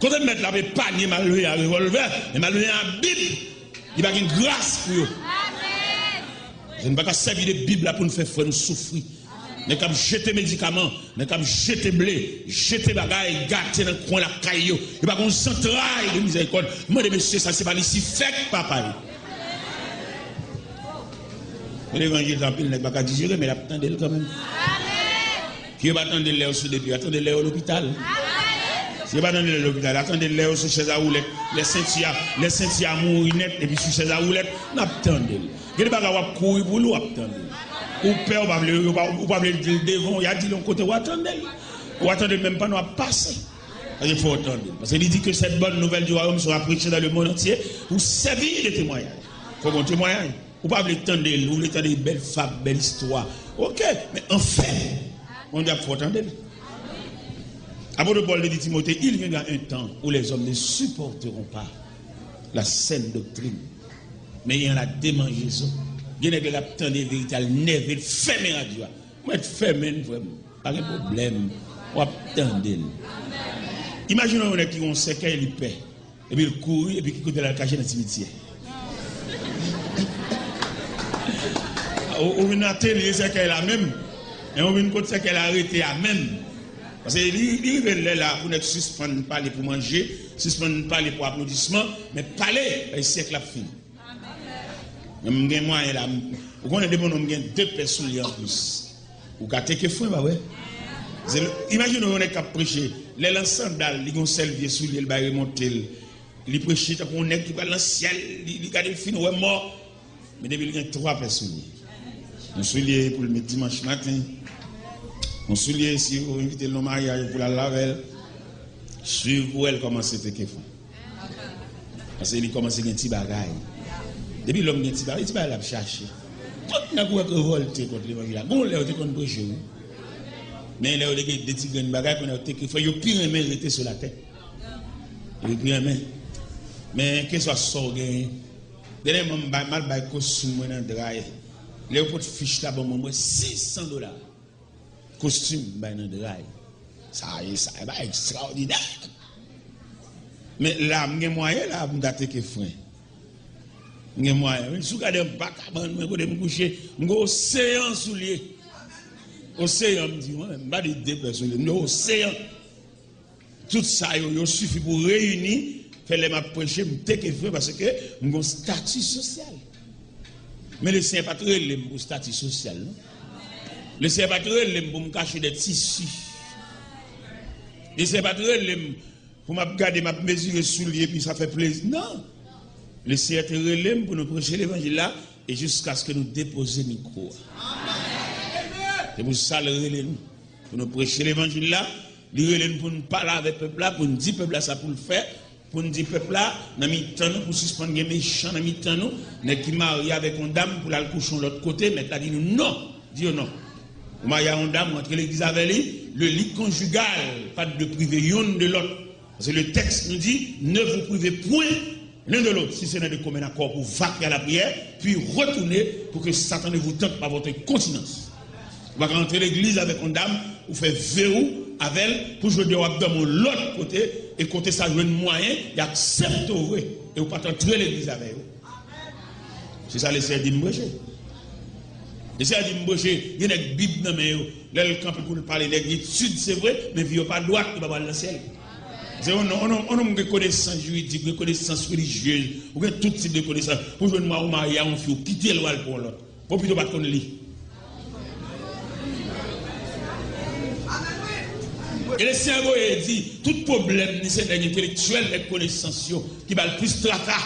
Kote mèt la ap epanye malveyan a revòlvè, men malveyan a Bib, li pa gen gras pou yo. Paske nou pa ka sèvi de Bib la pou n fè frè nou soufri. Nèg k ap jete medikaman, nèg k ap jete ble, jete bagay, gate nan kwen lakay yo. Yo pa gon zantray de mizèrikòd. Mande mesye sa, se pa lisifè k papa yo. Men levanjil sa anpil nèg pa ka dijere, men l ap tande l kanmenm. Si yo pa tande l lè yo sou de pye, yo tande l lè yo lopital. Si yo pa tande l lè yo lopital, yo tande l lè yo sou chèz a woulèt. Lè senti a, lè senti a mouri nèt, epi sou chèz a woulèt, n ap tande l. Gen de bagay w ap kouri pou li, w ap tande l. Ou pè, ou pa vle, ou pa, ou pa vle di l devan w, y a di l yon kote, w a tande l. Ou a tande l menm pandan w ap pase. Paske fò w tande l. Paske li di ke cette bonne nouvelle du royaume sera prêchée dans le monde entier pour servir de témoignage. Fò w gen yon temwayaj. Ou pa vle tande l, ou vle tande bèl fab, bèl istwa. Oke, men anfen, Bondye ap fè w tande l. Apot Pòl te di Timote, il viendra un temps où les hommes ne supporteront pas la saine doctrine, mais ayant la démangeaison. Gen nèg lè l ap tande verite a, l nève, l fèmen radyo a. Mwen fèmen l, frè m. Pa gen pwoblèm. W ap tande l. Imajine yon nèg ki gen yon sèkèy, li pè. Epi l kouri, epi ki kote l al kache? Nan simityè. Ou, ou vin atelye sèkèy la menm. Men ou vin kot sèkèy la rete a menm. Paske li, li rive lè la pou nèg sispann pale pou manje, sispann pale pou aplodisman, men pale, bay syèk la ap fini. Men m gen mwayen la. M, ou konnen depi yon nonm gen de pè soulye anplis, ou ka teke fren, pa vre? Se, imajine yon nèg k ap preche, lè l an sandal, li gen yon sèl vye soulye, l bay remonte l. Li preche tankou yon nèg ki pral nan syèl, li, li gade l fin wè mò. Men depi l gen twa pè soulye. Yon soulye pou l met dimanch maten. Yon soulye si yo envite l nan maryaj pou l al avè l. Swiv pou wè l kòmanse teke fon. Paske li kòmanse gen ti bagay. Depi lòm gen ti bagay, ti bagay l ap chache. Tout nèg ou wè k revòlte kont levanjil la, gon lè yo te konn preche, wi. Men lè yo te gen de ti grenn bagay, kounye a yo teke frè, yo pi renmen rete sou latè. Yo pi renmen. Men keswa sa w genyen. Dènyèman, m bay, m al bay kostim mwen nan dray. Lè yo pot fich la ban mwen, mwen, sis san dola. Kostim, m bay nan dray. Sa ye, sa, e bagay ekstraòdinè. Men la, m gen mwayen la pou m ta teke fren. M gen mwayen. Men si w gade anba kabann mwen, kote m kouche, m gen oseyan soulye. Oseyan, m di, mwen, m pa de de pè soulye, m gen oseyan. Tout sa yo, yo sifi pou reyini, fè lè m ap preche, m teke fren, paske m gen stati sosyal. Men Lesenyè pa t rele m pou stati sosyal, non. Lesenyè pa t rele m pou m kache dèyè tisi. Lesenyè pa t rele m pou m ap gade, m ap mezire soulye, epi sa fè plezi. Non. Lesenyè te rele m pou nou preche levanjil la, e jiskaske nou depoze mikwo a. Se pou sa l rele nou. Pou nou preche levanjil la, li rele n pou n pale avèk pèp la, pou n di pèp la sa pou l fè, pou n di pèp la, nan mitan nou, pou sispann gen mechan nan mitan nou, nèg ki marye avèk yon dam pou l al kouche yon lòt kote, mèt la di nou non, di yo non. Ou marye a yon dam, ou antre legliz avè li, le lit conjugal pa t dwe prive youn de lòt. Paske le tèks nou di, ne vous privez point l'un de l'autre, si ce n'est de commun accord, pour vaquer à la prière, puis retourner pour que Satan ne vous tente par votre continence. Ou pa ka antre legliz avèk yon dam, ou fè ve ou avè l, pou jodi a w ap dòmi yon lòt kote, e kote sa jwenn mwayen, y aksepte w vre, e ou pa t antre legliz avè yo. Se sa Lesenyè di m preche. Lesenyè di m preche, gen nèg Bib nan men yo. Lè l kanpe pou l pale, nèg etid, se vre, men vi yo pa dwat, yo pa pral nan syèl. Se yon nonm, yon nonm, yon nonm gen konesans jiridik, gen konesans relijyez, ou gen tout tip de konesans. Pou jwenn mwa ou marye a yon fi, ou kite l, ou al pran yon lòt. Bon, pito pa t konn li. E Lesenyè voye di, tout pwoblèm ni se nèg entelektyèl, nèg konesans yo, ki ba l plis traka.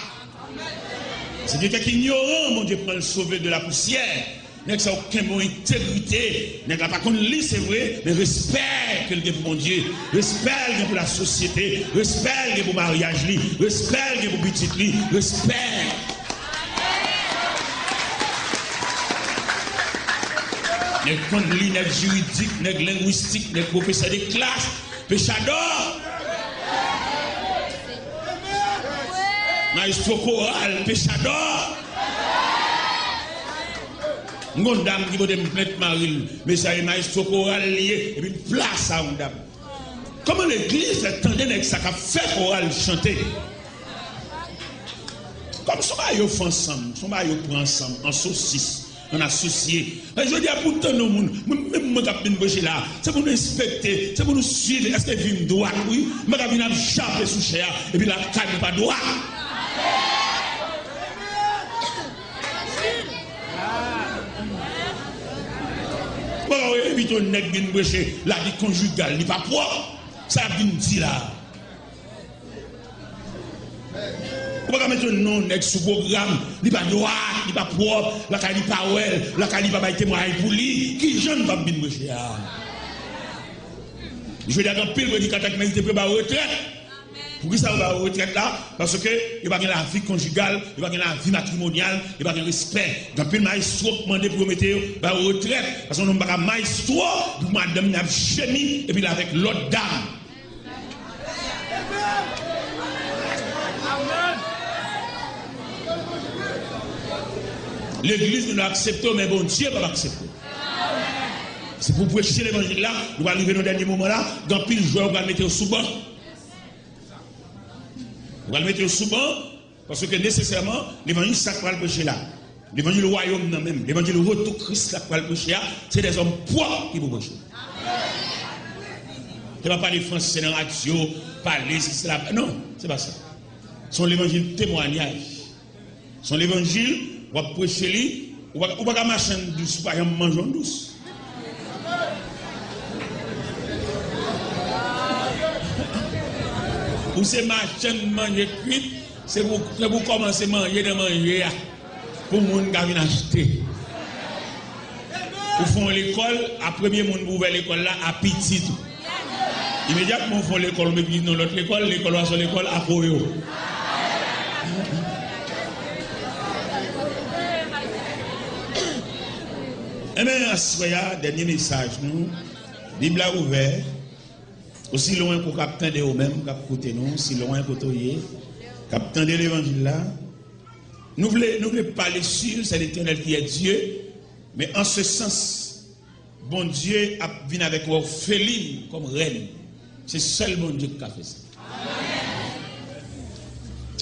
Se quelqu'un qui est ignorant, Bondye pran l sove de la poussière. Nèg sa yo kenbe yon entegrite. Nèg la pa konn li, se vre, men respè ke l gen pou Bondye, respè l gen pou lasosyete, respè l gen pou maryaj li, respè l gen pou pitit li, respè. Nèg konn li, nèg jiridik, nèg lengwistik, nèg pwofesè de klas, pechadò. Mayestwo koral, pechadò. M gon dam ki pote m plent mari l, mesye a e mayestwo koral li ye, epi l plase a yon dam. Kòman legliz fè tande nèg sa k ap fè koral chante? Kòm se yon bagay yo fè ansanm, se yon bagay yo pran ansanm, an sosis, an asosye. E jodi a pou w tann yon moun, mwen menm mwen k ap vin preche la, se pou nou enspekte, se pou nou swiv, èske vi m dwat, wi? M pa ka vin ap jape sou chè a, epi lakay mwen pa dwat. Bon, ou envite yon nèg vin preche, lavi konjigal li pa pwòp. Sa y ap vin di la? Ou pa ka mete non nèg sou pwogram, li pa dwat, li pa pwòp, lakay li pa wè l, lakay li pa bay temwayaj pou li. Kijan n p ap vin preche a? Jodi a, gen anpil predikatè ki merite pou yo ba yo retrèt. Poukisa yo ba yo retrèt la? Paske yo pa gen lavi konjigal, yo pa gen lavi matrimonyal, yo pa gen respè. Gen anpil mayestwo k mande pou yo mete yo, ba yo retrèt. Paske yon nonm pa ka mayestwo pou madanm li ap jemi epi l avèk lòt dam. Legliz nou aksepte w, men Bondye p ap aksepte w. Se pou preche levanjil la, nou pral rive nan dènye moman la, gen anpil jwè ou pral mete yo sou ban. Ou pral mete yo sou ban, paske nesesèman, levanjil sa k pral preche la. Levanjil wayòm nan menm, levanjil retou Kris la k pral preche a, se dèzòm pwòp ki pou preche. Se pa pale franse nan radyo, pale si se la, non, se pa sa. Se yon levanjil temwayaj. Se yon levanjil, w ap preche li, ou pa, ou pa ka machann dous, ou pa janm manje yon dous. Ou se machann manje kwit, se pou, se pou kòmanse manje nan manje a, pou moun ka vin achte. Ou fè yon lekòl, a premye moun pou ouvè lekòl la, a pitit ou. Imedyatman ou fè yon lekòl, ou mete pitit nan lòt lekòl, lekòl la se yon lekòl a koyo. Ebyen, aswè a, dènye mesaj nou, Bib la ouvè, osi lwen ke w k ap tande ou menm, k ap koute nou, si lwen kote w ye, k ap tande levanjil la, nou vle, nou vle pale sur c'est l'Éternel qui est Dieu, mais en ce sens, Bondye ap vin avèk yon òfelin kòm rèn. Se sèl Bondye ki ka fè sa.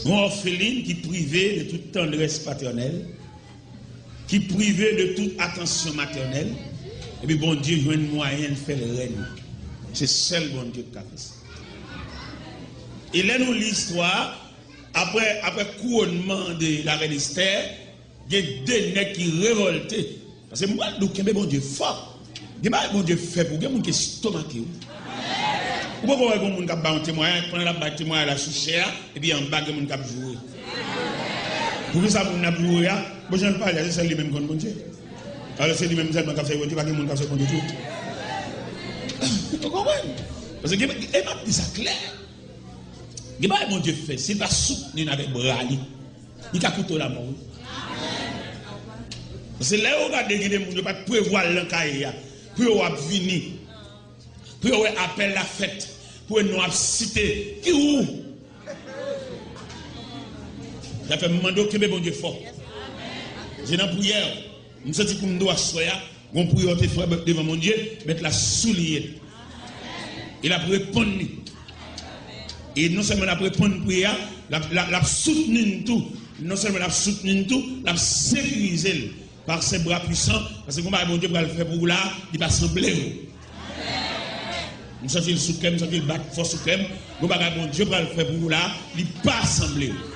Yon òfelin ki prive de tout tandrès patènèl, ki prive de tout atansyon matènèl, epi Bondye jwenn mwayen l fè l rèn. Se sèl Bondye ki ka fè sa. E lè nou li istwa, apre, apre kouronnman de la rèn Estè, gen de nèg ki revòlte. Paske m pral di w, kenbe Bondye fò. Gen bagay Bondye fè pou ou, gen moun ki estomake w. Ou poko wè gen moun k ap bay yon temwayaj, pandan l ap bay temwayaj la sou chè a, epi anba gen moun k ap joure. Poukisa moun nan ap joure a? Bon, jan l pale a, se sèl li menm konn Bondye. Alò, se li menm sèlman k ap sèvi Bondye, pa gen moun k ap sèvi Bondye tou. Ou konprann? Paske gen, e m ap di sa klè. Gen bagay Bondye fè, si l pa soutni n avèk bra li, li ka koute w lamò, wi. Paske lè yo gade, gen de moun yo pa t prevwa l nan kaye a, pou yo w ap vini, pou yo wè apèl la fèt, pou wè non ap site, ki ou? Sa fè m mande w kenbe Bondye fò. Se nan priyè, m santi pou m di w aswè a, gon priyè w te fè devan Bondye, Mèt la souliye l. E l ap reponn li. E non sèlman l ap reponn priyè a, l ap, l ap, l ap soutni n tou. Non sèlman l ap soutni n tou, l ap sekirize l par ses bras puissants, paske gon bagay Bondye pral fè pou ou la, li pa sanble w. M santi l sou kè m, m santi l bat fò sou kè m. Gon bagay Bondye pral fè pou ou la, li pa sanble w.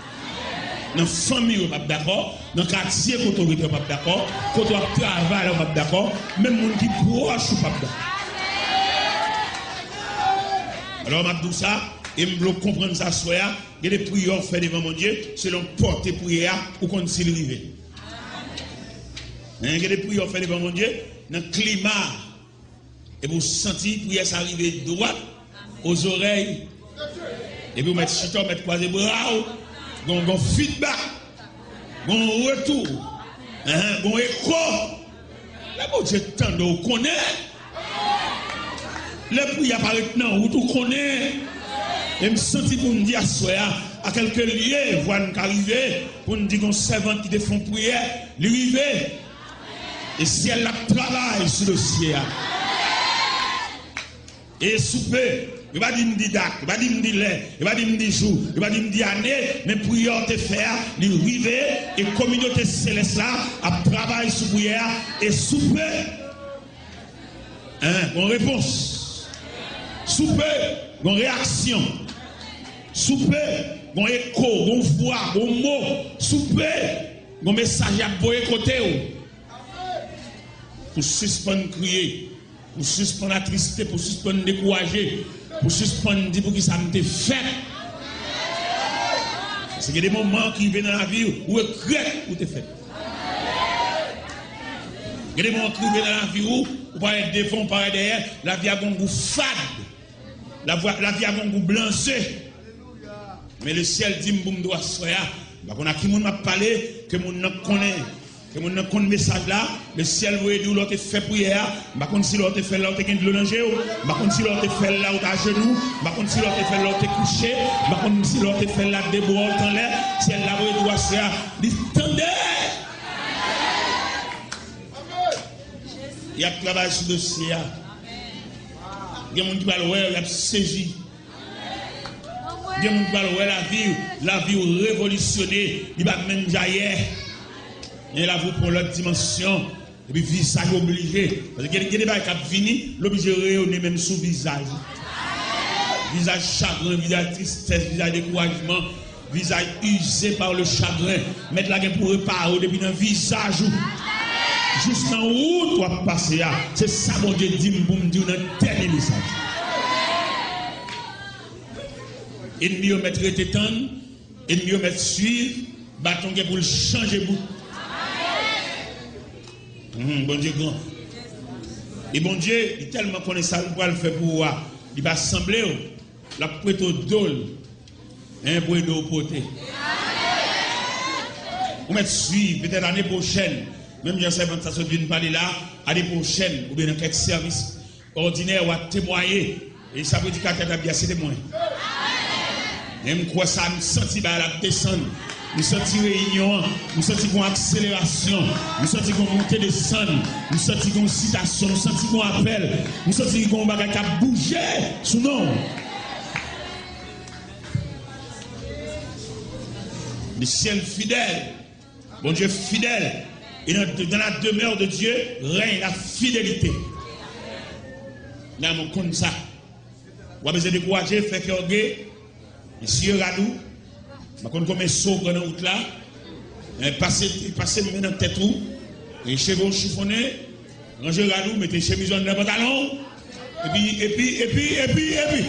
Nan fanmi w, yo p ap dakò. Nan katye kote w rete, yo p ap dakò. Kote w ap travay la, yo p ap dakò. Menm moun ki pwòch ou p ap dakò. Alò, m ap di w sa, e m vle w konprann sa aswè a, gen de priyè w fè devan Bondye, selon pòte priyè a, ou konn si l rive. Hein, gen de priyè w fè devan Bondye, nan klima a, epi w santi priyè sa rive dwat ozorèy. Epi w mèt chita, w mèt kwaze bra w. Gon, gon feedback. Gon retou. Hein, gon eko. Lè Bondye tande w, konnen. Lè priyè a parèt nan wout ou, konnen. E m santi pou m di aswè a, a kèlke lye vwa n ka rive, pou n di gon sèvant ki te fè yon priyè, li rive. E syèl la ap travay sou dosye a. E soupe, yo pa di m di dat, yo pa di m di lè, yo pa di m di jou, yo pa di m di ane, men priyè w te fè a, li rive, e kominote selès la ap travay sou priyè a, e soupe, hein, gon repons. Soupe, gon reyaksyon. Soupe, gon eko, gon vwa, gon mo. Soupe, gon mesaj y ap voye kote w. Pou sispann kriye, pou sispann atriste, pou sispann dekouraje, pou sispann di poukisa m te fèt. Paske gen de moman ki rive nan lavi w, ou regrèt ou te fèt. Gen de moman ki rive nan lavi w, ou parèt devan, ou parèt dèyè, lavi a gon gou fad. Lavi a, lavi a gon gou blanze. Men lesyèl di m pou m di w aswè a, m pa konn a ki moun m ap pale, ke moun nan konnen, ke moun nan konn mesaj la, lesyèl voye di w lè w te fè priyè a, m pa konn si lè w te fè l la ou te gen dlo nan je w, m pa konn si lè w te fè l la ou t ajenou, m pa konn si lè w te fè l la ou te kouche, m pa konn si lè w te fè l la de bra w t anlè, syèl la voye di w aswè a, li tande! Y ap travay sou dosye a. Gen moun ki pral wè, y ap sezi. Gen moun ki pral wè lavi, lavi w revolisyone, li pa menm jan yè. Men lavi w pran lòt dimansyon, epi vizaj ou oblije. Paske gen, gen de bagay k ap vini, l oblije reyone menm sou vizaj ou. Vizaj chagren, vizaj tristès, vizaj dekourajman. Visage usé par le chagrin. Mèt la gen pou repare w depi nan vizaj ou. Jis nan wout w ap pase a. Se sa Bondye di m pou m di w nan dènye mesaj. Ènmi yo mèt rete tann, ènmi yo mèt swiv, baton gen pou l chanje bout. Hmm, Bondye gran. E Bondye, li tèlman konnen sa l pral fè pou ou a, li pa sanble w, l ap prete w do l. Hein, pou ede w pote. Ou mèt swiv, petèt ane pwochèn, Menm jan sèvant sa sot vin pale la, ane pwochèn, oubyen nan kèk sèvis òdinè, w a temwaye. E sa predikatè t ap di a, se te mwen. E m kwè sa, m santi bagay la ap desann. M santi reyinyon an. M santi gon akselerasyon. M santi gon monte desann. M santi gon sitasyon. M santi gon apèl. M santi gon bagay k ap bouje sou non. Le ciel fidèle. Bondye fidèl. Et dans, dans la demeure de Dieu règne la fidélité. Nan mwen konn sa. W ap bezwen dekouraje, fè kè w ge. Mesye rad ou, m pa konn konbyen so w pran nan wout la. Men pase, pase men nan tèt ou. E cheve w chifonnen. Ranje rad ou, mete chemiz ou anndan pantalon w. Epi, epi, epi, epi, epi.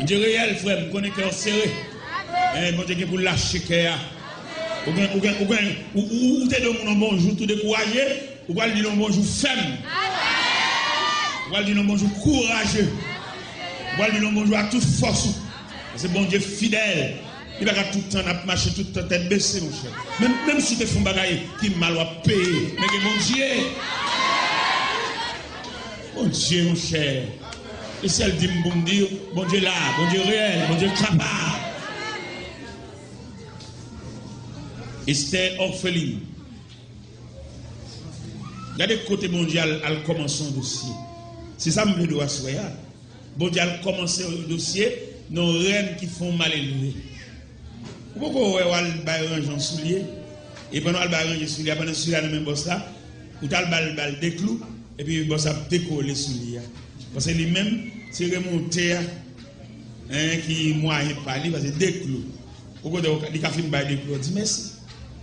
Bondye reyèl, frè m, m konnen kè w sere. Men Bondye gen pou l lache kè a. Ou gen, ou gen, ou gen, ou, ou, ou te di yon moun yon bonjou tou dekouraje, ou pral di l yon bonjou fèm. Ou pral di l yon bonjou kouraje. Ou pral di l yon bonjou ak tout fòs ou. Paske Bondye fidèl. Li pa ka tout tan n ap mache tout tan tèt bese, monchè. Menm, menm si w te fè yon bagay ki mal, w ap peye. Men gen Bondye. Bondye, monchè. E sèl di m pou m di, Bondye la, Bondye reyèl, Bondye kapab. Estè òfelin. Gade kote Bondye al, al kòmanse yon dosye. Se sa m vle di w aswè a. Bondye al kòmanse yon dosye nan yon rèn ki fè yon malelve. Ou poko wè w al bay ranje yon soulye? E pandan w al bay ranje soulye a, pandan soulye a nan men bòs la, ou t al ba l, ba l de klou, epi bòs la ap dekole soulye a. Paske li menm, se remonte a, en, ki mwayen pa li, paske de klou. Ou konnen, li ka fin bay de klou, di mèsi.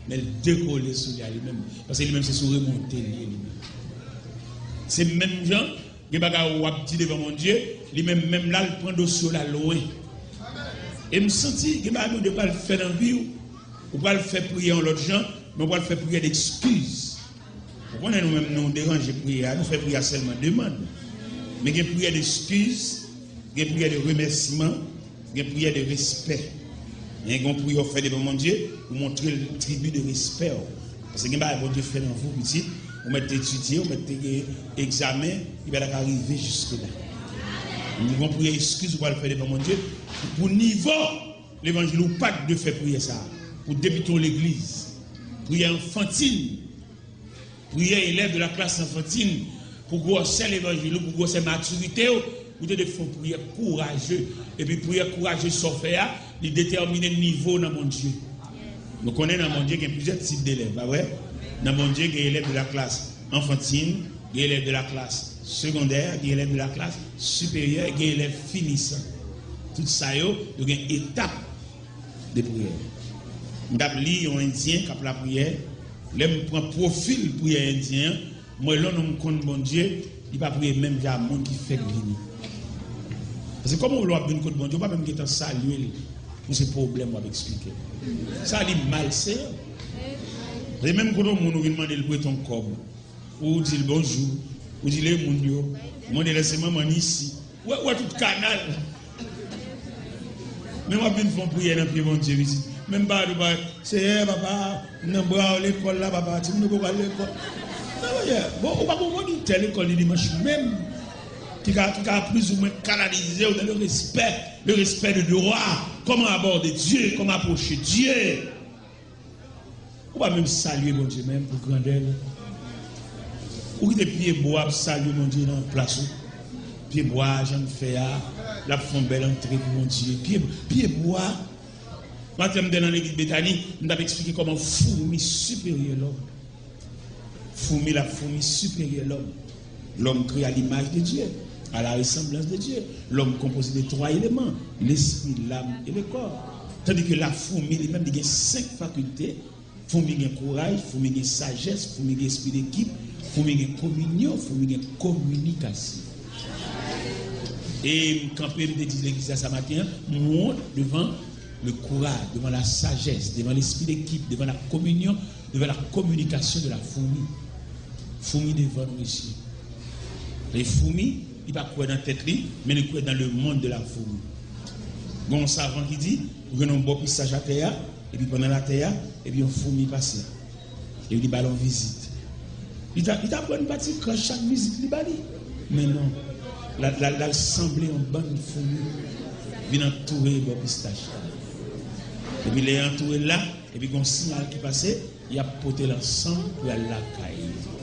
Men l dekole soulye a li menm. Paske li menm se sou remonte li ye li menm. Se menm jan, gen bagay w ap di devan Bondye, li menm, menm la, l pran dosye w la lwen. E m santi, gen bagay Bondye pral fè nan vi w, ou pral fè priyè yon lòt jan, men ou pral fè priyè dekskiz. Ou konnen nou menm nou deranje priyè a, nou fè priyè a sèlman demann. Men gen priyè dekskiz, gen priyè de remèsiman, gen priyè de respè. Men gen yon priyè w fè devan Bondye, ou montre l tribi de respè w. Paske gen bagay Bondye fè nan vi w, pitit, ou mèt te etidye, ou mèt te gen egzamen, li pa ta ka rive jiske la. Men gen yon priyè ekskiz ou pral fè devan Bondye, pou, pou nivo levanjil ou pa t dwe fè priyè sa a. Pou debite yon legliz. Priyè anfantin. Priyè elèv de la klas anfantin pou gwosè levanjil ou, pou gwosè matirite w, ou te dwe fè yon priyè kouraje. Epi priyè kouraje sa w fè a, li detèmine nivo w nan Bondye. Nou konnen nan Bondye gen plizyè tip delèv, pa vre? Nan Bondye gen elèv de la klas anfantin, gen elèv de la klas segondè, gen elèv de la klas siperyè, gen elèv finisan. Tout sa yo, yo gen etap de priyè. M t ap li yon endyen k ap lapriyè. Lè m pran pwofil priyè endyen an, m wè lè yon nonm konn Bondye, li pa priye menm jan a moun ki fèk vini. Paske kòman w lè w ap vin kot Bondye, ou pa menm gentan salye l, pou se pwoblèm w ap eksplike. Sa li malseyan. Se menm kote yon moun ou vin mande l prete yon kòb. Ou di l bonjou, ou di l e moun yo, ou mande l èske manman n isi. Ou wè, ou wè tout kanal. Men w ap vin fè yon priyè nan pye Bondye, pitit. Menm pa, ou pa, Seyè, papa, m nan bra w lekòl la, papa, timoun yo poko al lekòl. Non, monchè, bon, ou pa gon monitè lekòl li dimanch menm, ki ka, ki ka plizoumwen kanalize w dans le respect, le respect de droit, comment aborder Dieu, comment approcher Dieu. Ou pa menm salye Bondye menm pou grandè l. Ou kite pyebwa ap salye Bondye nan plas ou. Pyebwa, jan l fè a, l ap fè yon bèl antre pou Bondye. Pye, pyebwa. Maten m te nan legliz Betani, m t ap eksplike kòman foumi siperyè lòm. Foumi la, foumi siperyè lòm. L'homme créé à l'image de Dieu, à la ressemblance de Dieu. L'homme composé de trois éléments, l'esprit, l'âme et le corps. Tandis que la foumi li menm, li gen senk fakilte. Foumi gen kouraj, foumi gen sajès, foumi gen espri dekip, foumi gen kominyon, foumi gen kominikasyon. E m kanpe, m te di legliz la sa maten an, m wont devan le courage, devant la sagesse, devant l'esprit d'équipe, devant la communion, devant la communication de la fourmi. Foumi devan nou, mesye. E foumi, li pa kwè nan tèt li, men li kwè dans le monde de la fourmi. Gen yon savan ki di, ou jwenn yon bò pistach atè a, epi pandan l atè a, epi yon foumi pase. Epi li ba l yon vizit. Li ta, li ta pran yon pati krach chak vizit li ba li. Men non, l al, l al, l al sanble yon bann foumi vin antoure bò pistach la. Epi lè y antoure l la, epi gen yon siyal ki pase, y ap pote l ansanm pou y al lakay li.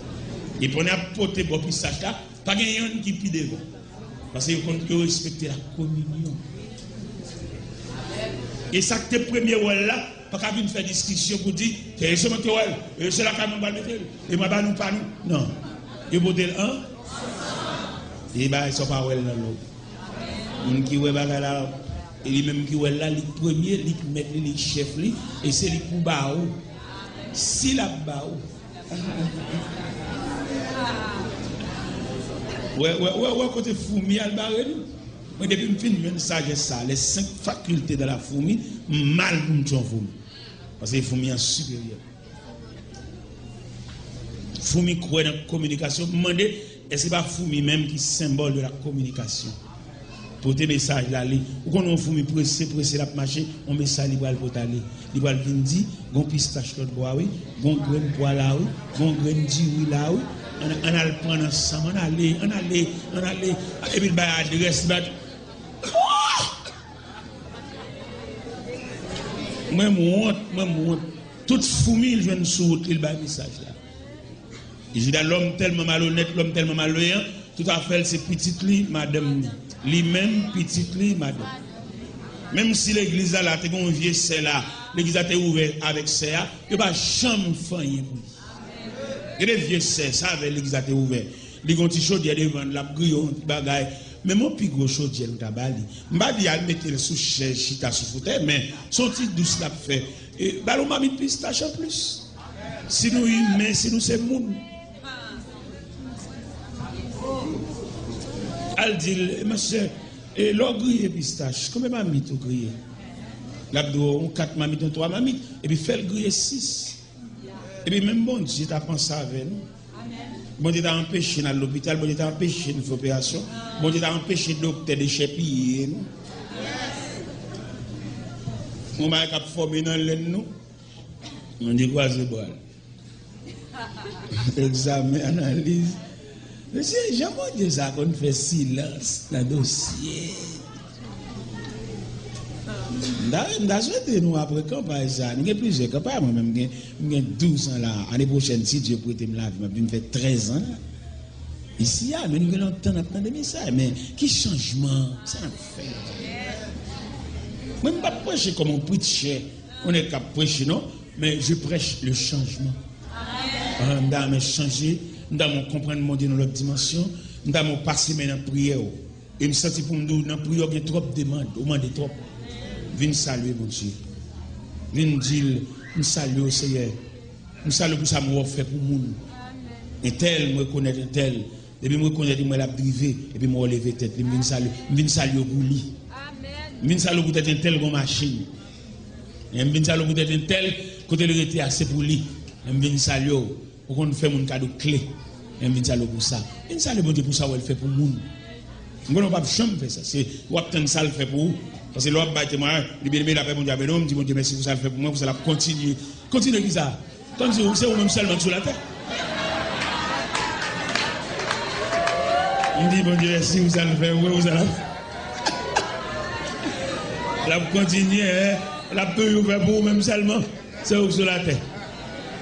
E pandan y ap pote bò pistach la, pa gen yonn ki pi devan. Paske yo konn, yo respekte la kominyon. E sa k te premye wè l la, pa ka vin fè diskisyon pou di, se sèlman te wè l, e se lakay mwen pral mete l, e mwen ba nou pa nou. Non. Yo pote l an, e bagay sa w pa wè l nan lòd. Moun ki wè bagay la, e li menm ki wè l la, li k premye, li k mèt li, li k chèf li, e se li k pou ba ou. Si l ap ba ou. Wè, wè, wè, wè kote foumi al bare nou. Mwen, depi m fin jwenn sajès sa, les cinq facultés de la fourmi, m mal pou m tchon foumi. Paske foumi an siperyè. Foumi kwè nan kominikasyon. M mande, èske se pa foumi menm ki senbòl de la communication? Pote mesaj la, li. Ou konn yon foumi prese, prese, l ap mache, yon mesaj li pral pote ale. Li pral vin di, gon pistach lòt bò a, wi, gon grenn pwa la, wi, gon grenn diri la, wi. Ann, ann al pran ansanm, ann ale, ann ale, ann ale. Epi l bay adrès, li bay. Mwen, m wont, mwen, m wont. Tout foumi l jwenn sou wout li, l bay mesaj la. Jida, lòm tèlman malonèt, lòm tèlman malveyan, tout afè l se pitit li, madanm li. Li menm, pitit li, madanm. Menm si legliz la, la te gen yon vye sè la, legliz la te ouvè avèk sè a, yo pa janm fè anyen pou li. Gen de vye sè, sa avè legliz la te ouvè. Li gen yon ti chodyè devan l, l ap griye yon ti bagay. Men yon pi gwo chodyè nou ta ba li. M pa di al mete l sou chèz, chita sou foutèy, men se yon ti dous l ap fè. E, ba l yon mamit pistach anplis. Si nou imen, si nou se moun. Al di l, "Mesye, e lè w griye pistach, konbyen mamit ou griye?" L ap di w, "Yon kat mamit, yon twa mamit." Epi fè l griye sis. Epi menm Bondye ta panse avè nou. Bondye ta anpeche n al lopital, Bondye ta anpeche n fè operasyon, Bondye ta anpeche doktè dechèpiye nou. Yon bagay k ap fòme nan lenn nou, Bondye kwaze bra l. Egzamen, analiz. Mesye, jan Bondye sa konn fè silans nan dosye. M ta, m ta swete nou apre kanpay sa. Nou gen plizyè kanpay, mwen menm m gen, m gen douz an la. Ane pwochèn, si Dye prete m lavi, m ap vin fè trèz an la. Isi a, men nou gen lontan n ap tande mesaj. Men ki chanjman sa n ap fè? Mwen, m p ap preche kòm yon preacher, yon nèg k ap preche, non. Men je prêche le changement. Ah, m ta renmen chanje, m ta renmen konprann Bondye nan lòt dimansyon, m ta renmen w pase men nan priyè w. E m santi pou m di w, nan priyè w gen twòp demann, ou mande twòp. Vin salye Bondye. Vin di l, "M salye w, Seyè. M salye w pou sa m wè w fè pou moun. Entèl, m rekonèt entèl. Depi m rekonèt li, m wè l ap drive. Epi m wè w leve tèt li. M vin salye, m vin salye w pou li. M vin salye w poutèt entèl gon machin. M vin salye w poutèt entèl, kote l rete a, se pou li. M vin salye w." Ou konn fè moun kado kle. Men m vin salye w pou sa. Vin salye Bondye pou sa w wè l fè pou moun. M konnen w p ap janm fè sa. Se, w ap tann sa l fè pou ou. Paske lè w ap bay temwayaj, li byeneme, lapè Bondye a beni w, m di Bondye mèsi pou sa l fè pou mwen, pou sa l ap kontinye. Kontinye ki sa? Tann se ou, se ou menm sèlman ki sou latè. M di Bondye mèsi pou sa l fè pou mwen, pou sa l ap, l ap kontinye, hein. L ap toujou fè pou ou menm sèlman. Se ou k sou latè.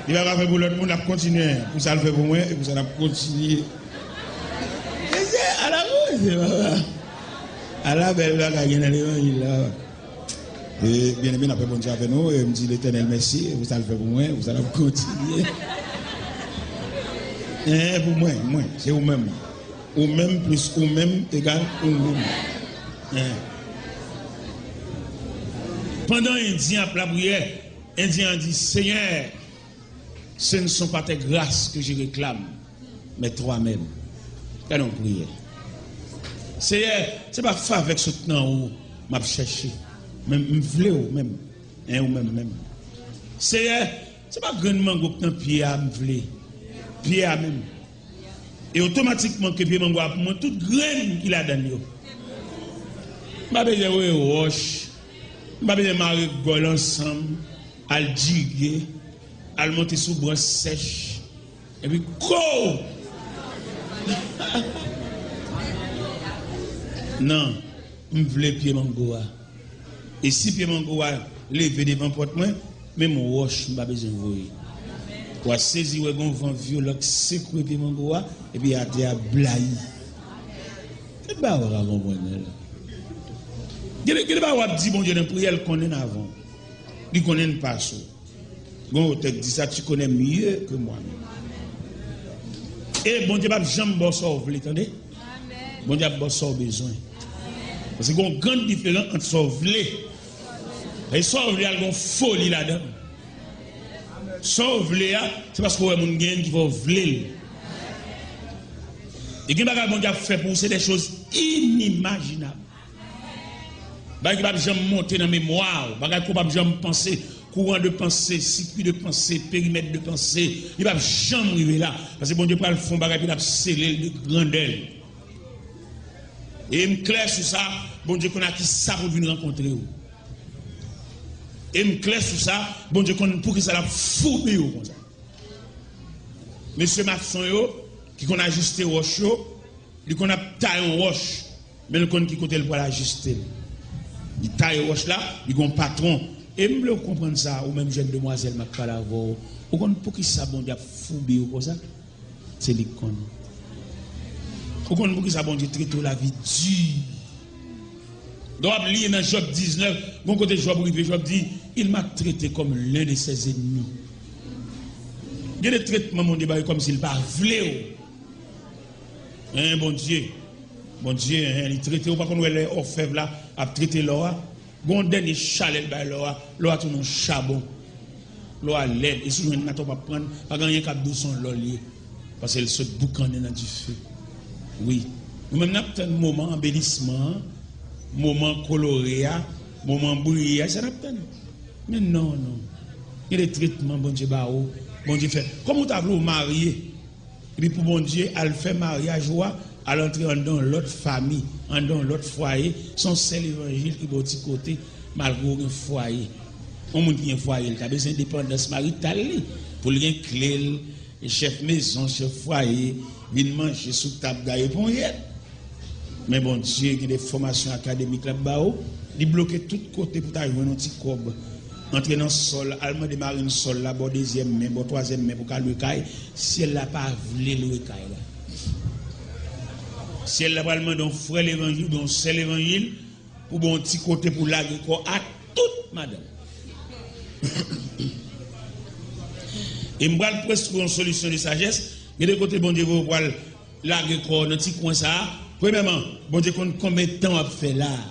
Li pa ka fè pou lòt moun, l ap kontinye. Pou sa l fè pou mwen, e pou sa l ap kontinye. Mesye, ala bon, mesye, papa. Ala bèl bagay gen nan levanjil la. E, byeneme, n ap fè Bondye avè nou, e m di Letènèl mèsi, e pou sa l fè pou mwen, e pou sa l ap kontinye. Hein, pou mwen, mwen, se ou menm. Ou menm plis ou menm egal ou menm. Hein. Pandan Endyen ap lapriyè, Endyen an di, Seigneur, ce ne sont pas tes grâces que je réclame, mais toi-même. Gade yon priyè. Seyè, se pa favè k sot nan ou m ap chèche, men m vle ou menm, en ou menm menm. Seyè, se pa grenn mango k nan pye a m vle, pye a menm. E otomatikman ke pye mango a pou mwen, tout grenn ki ladan l yo. M pa bezwen voye wòch, M pa bezwen mare gòl ansanm, al jige, al monte sou branch sèch, epi ko! Non, m vle pye mango a. E si pye mango a leve devan pòt mwen, menm wòch m pa bezwen voye. W a sezi wè gon van vyolan k sekwe pye mango a, epi atè a blayi. Gade bagay w pa ka konprann nan la. Gade, gade bagay w ap di Bondye nan priyè, l konnen avan w. Li konnen pase w. Gon otè k di sa, tu connais mieux que moi-même. E Bondye p ap janm ba w sa w vle, tande. Bondye ap ba w sa w bezwen. Paske gon gran diferan ant sa w vle. E sa w vle a, l gon foli ladan l. Sa w vle a, se paske w wè moun genyen l ki fè w vle l. E gen bagay Bondye ap fè pou ou, se de choz inimajinab. Bagay ki p ap janm monte nan memwa w, bagay ke w p ap janm panse, kouran de panse, sikui de panse, perimèt de panse, li p ap janm rive la. Paske Bondye pral fè yon bagay, epi l ap sele l de grandè l. E m klè sou sa, Bondye konn a kisa pou l vin rankontre w. E m klè sou sa, Bondye konn poukisa l ap foube w konsa. Mesye mason yo, ki konn ajiste wòch yo, li konn ap taye yon wòch, men l konn ki kote l pral ajiste l. Li taye wòch la, li gon patwon. E m vle w konprann sa, ou menm jèn demwazèl m ap pale avè w. Ou konn poukisa Bondye ap foube w konsa? Se li k konn. Ou konn poukisa Bondye trete w lavi di? Lè w ap li nan Jòb diznèf, gon kote Jòb rive, Jòb di, il m'a traité comme l'un de ses ennemis. Gen de tretman Bondye ba yo kòmsi l pa vle w. Hein, Bondye. Bondye, hein, li trete w, pa konn wè lè òfèv la ap trete lò a. Gon dènye chalè l bay lò a, lò a tounen yon chabon. Lò a lèd, e si w jwenn atò w p ap pran l, pa gen anyen k ap di w se yon lò l ye. Paske l sot boukannen nan dife. Wi. Nou menm n ap tann moman anbelisman an, moman kolore a, moman briye a, se sa n ap tann. Men non, non. Gen de tretman Bondye ba ou, Bondye fè. Kòman w ta vle w marye? Epi pou Bondye al fè maryaj ou a, al antre anndan yon lòt fanmi, anndan yon lòt fwaye, se yon sèl levanjil ki ba w ti kote, malgre w gen fwaye. Yon moun ki gen fwaye, li ta bezwen endepandans marital li, pou l gen kle l, chèf mezon, chèf fwaye, vin manje sou tab, gaye ponyèt. Men Bondye gen de fòmasyon akademik l ap ba ou, li bloke tout kote pou ta jwenn yon ti kòb. Antre nan sòl, al mande marenn sòl la, ba w dezyèm men, ba w twazyèm men pou ka lwe kay. Syèl la pa vle lwe kay la. Syèl la pral mande yon frè levanjil oubyen yon sè levanjil pou ba w yon ti kote pou lage kò ak tout madanm. E m pral preskri yon solisyon de sajès. Gen de kote Bondye voye w pral lage kò w nan ti kwen sa a. Premyèman, Bondye konn konbyen tan w ap fè la a.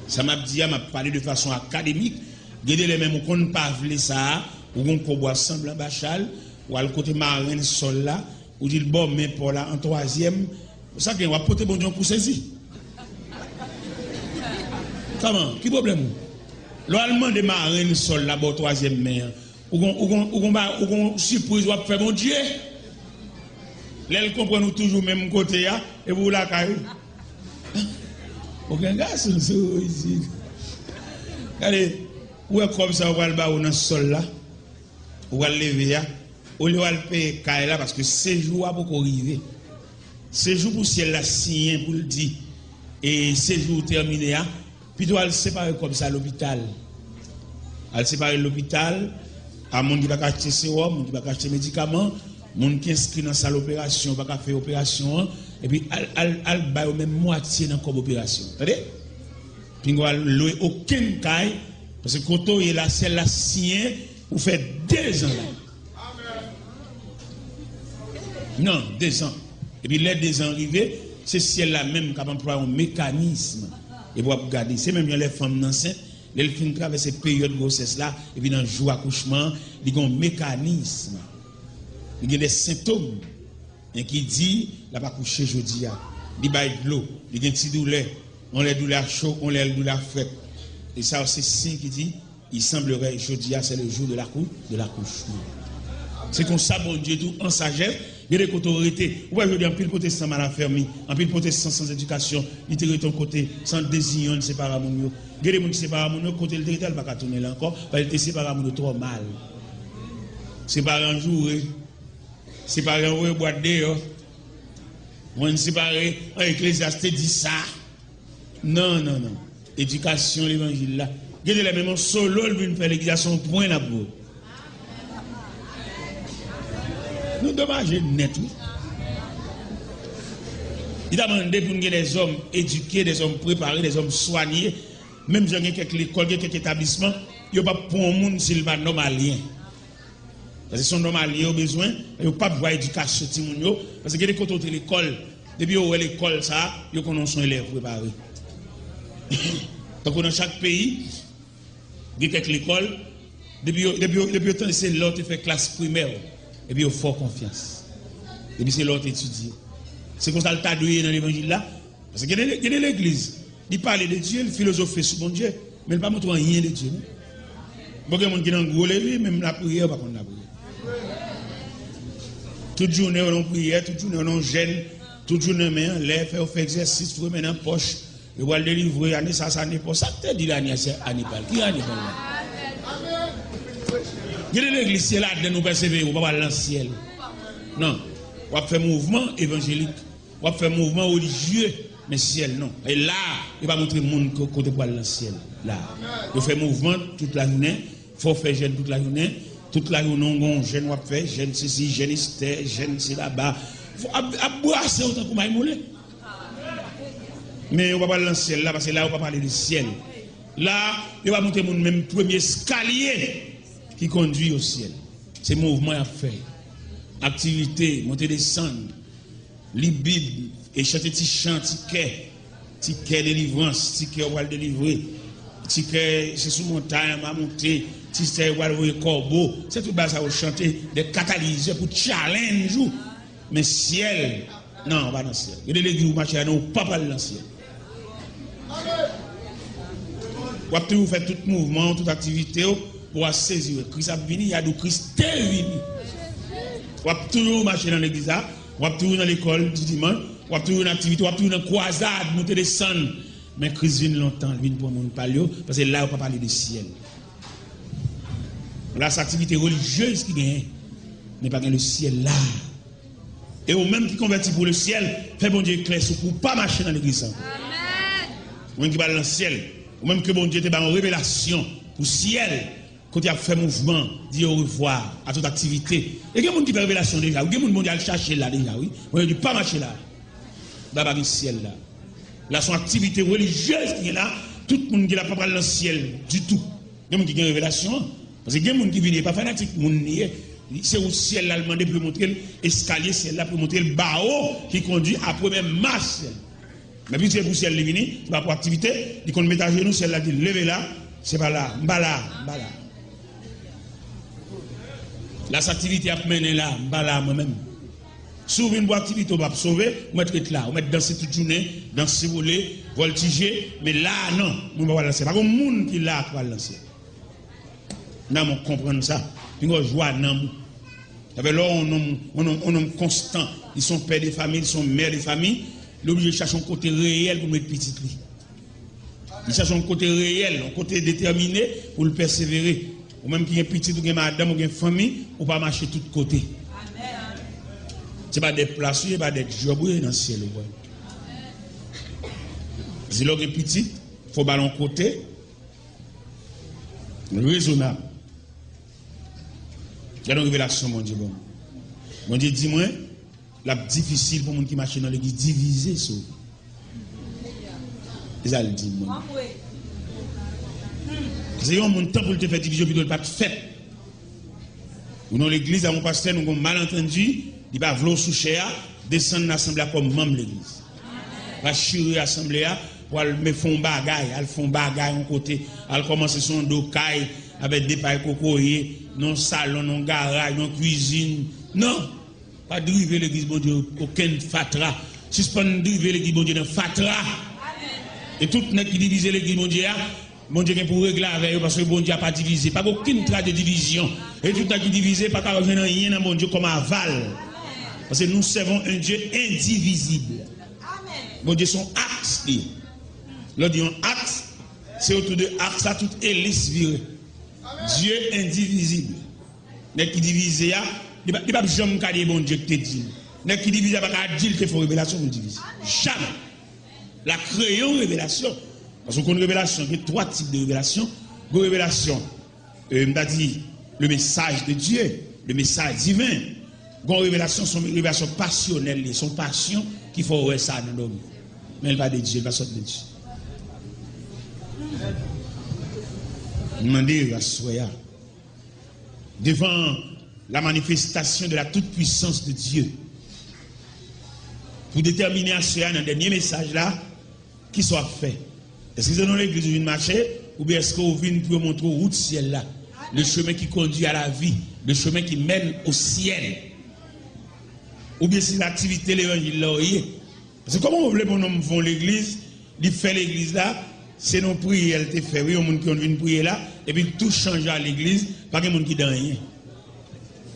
Sa m ap di a, m ap pale de fason akademik. Gen de lè menm ou konn pa vle sa a, ou gon kòb w ap sanble anba chal, ou al kote marenn sòl la, ou di l ba w men pa w la an twazyèm. Sa gen, w ap pote Bondye yon kou sezi. Kòman? Ki pwoblèm ou? Lè w al mande marenn sòl la ba w twazyèm men an, ou gon, ou gon, ou gon ba, ou gon sipriz w ap fè Bondye. Lè l konprann ou toujou menm kote a, epi w lakay ou. Okenn gason sou ou isit. Gade, ou wè kòb sa yo pral ba ou nan sòl la, ou pral leve a, olye w al peye kay la, paske sejou a poko rive. Sejou pou syèl la siyen pou l di, e sejou ou tèmine a, pito al separe kòb sa lopital. Al separe l lopital, a moun ki pa ka achte sewòm, moun ki pa ka achte medikaman, moun ki enskri nan sal operasyon, pa ka fè operasyon an, epi al, al, al ba yo menm mwatye nan kòb operasyon. Tande? Pinga w al lwe okenn kay, paske kote w ye la, syèl la siyen, ou fè dezan la. Non, dezan. Epi lè dezan rive, se syèl la menm k ap anplwaye yon mekanism. Epi w ap gade, se menm jan lè fanm nan ansent, lè l fin travèse peryòd gwosès la, epi nan jou akouchman an, li gen yon mekanism. Li gen de sentòm, en, ki di l ap akouche jodi a. Li bay dlo, li gen ti doulè, yon lè doulè a cho, yon lè doulè a frèt. E sa yo se siy ki di, il semblerait jodi a c'est le jour de l'accou-, de l'accouchement. Se konsa Bondye tou an sajès, Gade kote w rete. Ou wè jodi anpil pwotestan mal afèmi, anpil pwotestan san edikasyon, li te rete yon kote san deziyon li separe a moun yo. Gade moun ki separe a moun yo, kote l te rete a, li pa ka tounen la ankò, paske li te separe a moun yo twò mal. Separe an joure, separe an voye bwat deyò, mwen separe an Eklezyas te di sa. Non, non, non. Edikasyon levanjil la. Gen de lè menm yon solo l vin fè legliz la, se yon pwen l ap voye. Nou domaje nèt, wi. Li ta mande pou n gen dèzòm edike, dèzòm prepare, dèzòm swanye. Menm jan gen kèk lekòl, gen kèk etablisman, yo p ap pran yon moun si l pa nòmalyen. Paske se yon nòmalyen yo bezwen, yo p ap vwa edikasyon timoun yo. Paske gen de kote w te lekòl, depi yo wè lekòl sa, yo konnen w se yon elèv prepare. Tankou nan chak peyi, gen kèk lekòl, depi yo, depi yo, depi yo tande se lè w te fè klas primè, epi yo fè w konfyans. Depi se lè w te etidye. Se konsa l ta dwe ye nan levanjil la. Paske gen de, gen de legliz, li pale de Dye, li filozofe sou Bondye, men li pa montre w anyen de Dye, non. Bon, gen moun ki nan gwo legliz, menm lapriyè, yo pa konn lapriyè. Tout jounen, yo nan priyè, tout jounen, yo nan jèn, tout jounen, men anlè, fè yo fè egzèsis, foure men nan pòch, yo pral delivre, ane sa, sa ane pa w. Sa k te di l ane sa, ane pa l? Ki ane pa l la? Gen de legliz, se ladan nou pèsevere, ou pa pral nan syèl. Non. W ap fè mouvman evanjelik. W ap fè mouvman relijye, men syèl non. E la, yo pa montre moun ko-, kote pou al nan syèl. La, yo fè mouvman tout lajounen, fò w fè jèn tout lajounen, tout lajounen w gon jèn w ap fè, jèn sesi, jèn Estè, jèn Selaba. Fò ap, ap brase w tankou maymoulen. Men yo pa pral nan syèl la, paske la yo pa pale de syèl. La, yo pa montre moun menm premye eskalye ki kondui o syèl. Se mouvman y ap fè. Aktivite, monte desann. Li Bib e chante ti chan, ti kè, ti kè delivrans, ti kè w pral delivre, ti kè se sou montay anba monte, ti kè yo pral voye kòbo. Se tout bagay sa yo chante, de katalizè pou challenge ou. Men syèl, non, ou pa nan syèl. Gen de legliz ou mache ladan, ou pa pral nan syèl. W ap toujou fè tout mouvman w, tout aktivite w, pou w a sezi wè Kris ap vini, y a di w Kris te vini. W ap toujou mache nan legliz la, w ap toujou nan lekòl di dimanch, w ap toujou nan aktivite, w ap toujou nan kwazad, monte desann. Men Kris vin lontan, li vin pran moun pa l yo, paske la yo pa pale de syèl. La se aktivite relijyez ki genyen, men pa gen le syèl la. E ou menm ki konvèti pou le syèl, fè Bondye klè sou pou w pa mache nan legliz sa ankò. Ou menm ki pral nan syèl, ou menm ke Bondye te ba yon revelasyon pou syèl, kote y ap fè mouvman, di orevwa a tout aktivite. E gen moun ki fè revelasyon deja, wi, gen moun Bondye al chache la deja, wi. Bondye di pa mache la. La pa gen syèl la. La se yon aktivite relijyez ki gen la, tout moun ki la pa pral nan syèl ditou. Gen moun ki gen revelasyon an. Paske gen moun ki vini, e pa fanatik moun li ye. Se wout syèl la l mande pou yo montre l, eskalye syèl la pou yo montre l, bawo ki kondui a premye mach syèl. Men piske se pou syèl li vini, se pa pou aktivite, li konn met ajenou, syèl la di l, leve la, se pa la, m pa la, m pa la. La se aktivite ap mennen la, m pa la mwen menm. Si w vin pou aktivite, w p ap sove, ou mèt ret la, ou mèt danse tout jounen, danse, wole, vòltije, men la a non, moun pa pral nan syèl. Pa gen moun ki la a ki pral nan syèl. Nanm ou konprann sa, pinga w jwa nanm ou. Sa fè lè w wè yon nonm, yon nonm, yon nonm konstan, li se yon pè de fanmi, li se yon mè de fanmi, li oblije chache yon kote reyèl pou l met pitit li. Li chache yon kote reyèl, yon kote detèmine pou l pèsevere. Ou menm ki gen pitit, ou gen madanm, ou gen fanmi, ou pa mache tout kote. Se pa de plas ou ye, se pa de djòb ou ye nan syèl ou pral. Se lè w gen pitit, fò w ba l yon kote rezonab. Gade yon revelasyon Bondye ban m. Bondye di mwen, l ap difisil pou moun ki mache nan legliz divize sove. Se sa l di mwen. Se yon moun tan pou l te fè divizyon, pito l pa t fèt. Ou nan legliz a yon pastè, nou gon malantandi, li pa vle w sou chè a, desann nan asanble a kòm manm legliz. Pa chire asanble a pou al men fè yon bagay, al fè yon bagay yon kote, al kòmanse sou yon do kay avèk de pay kokoye, nan yon salon, nan yon garaj, nan yon kwizin. Non! Pa drive legliz Bondye okenn fatra. Sispann drive legliz Bondye nan fatra. E tout nèg ki divize legliz Bondye a, Bondye gen pou regle avè yo, paske Bondye a pa divize. Pa gen okenn tras de divizyon. E tout nèg ki divize pa ka jwenn anyen nan Bondye kòm aval. Parce que nous servons un Dieu indivisible. Bondye se yon aks li ye. Lè w di yon aks, se otou de aks la tout elis vire. Dieu indivisible. Nèg ki divize a, li p ap janm ka di Bondye ki te di l. Nèg ki divize a pa ka di l te fè yon revelasyon pou l divize. Jamè. L a kreye yon revelasyon. Paske w konn revelasyon, gen twa tip de revelasyon. Gen revelasyon, euh, m ta di, le message de Dieu, le message divin. Gen revelasyon, se yon revelasyon pasyonèl li ye, se yon pasyon ki fè w wè sa nan dòmi. Men l pa de Dye, l pa sot de Dye. M mande aswè a, devan la manifestation de la toute puissance de Dieu, pou detèmine aswè a nan dènye mesaj la, kisa w ap fè? Èske se nan legliz ou vin mache, oubyen èske w vin pou yo montre w wout syèl la, le chemin qui conduit à la vie, le chemin qui mène au ciel? Oubyen se nan aktivite levanjil la w ye? Paske kòman w vle pou yon nonm fè yon legliz, li fè legliz la, se nan yon priyè l te fè, wi, yon moun ki konn vin priye la, epi l tou chanje al legliz, pa gen moun ki di anyen.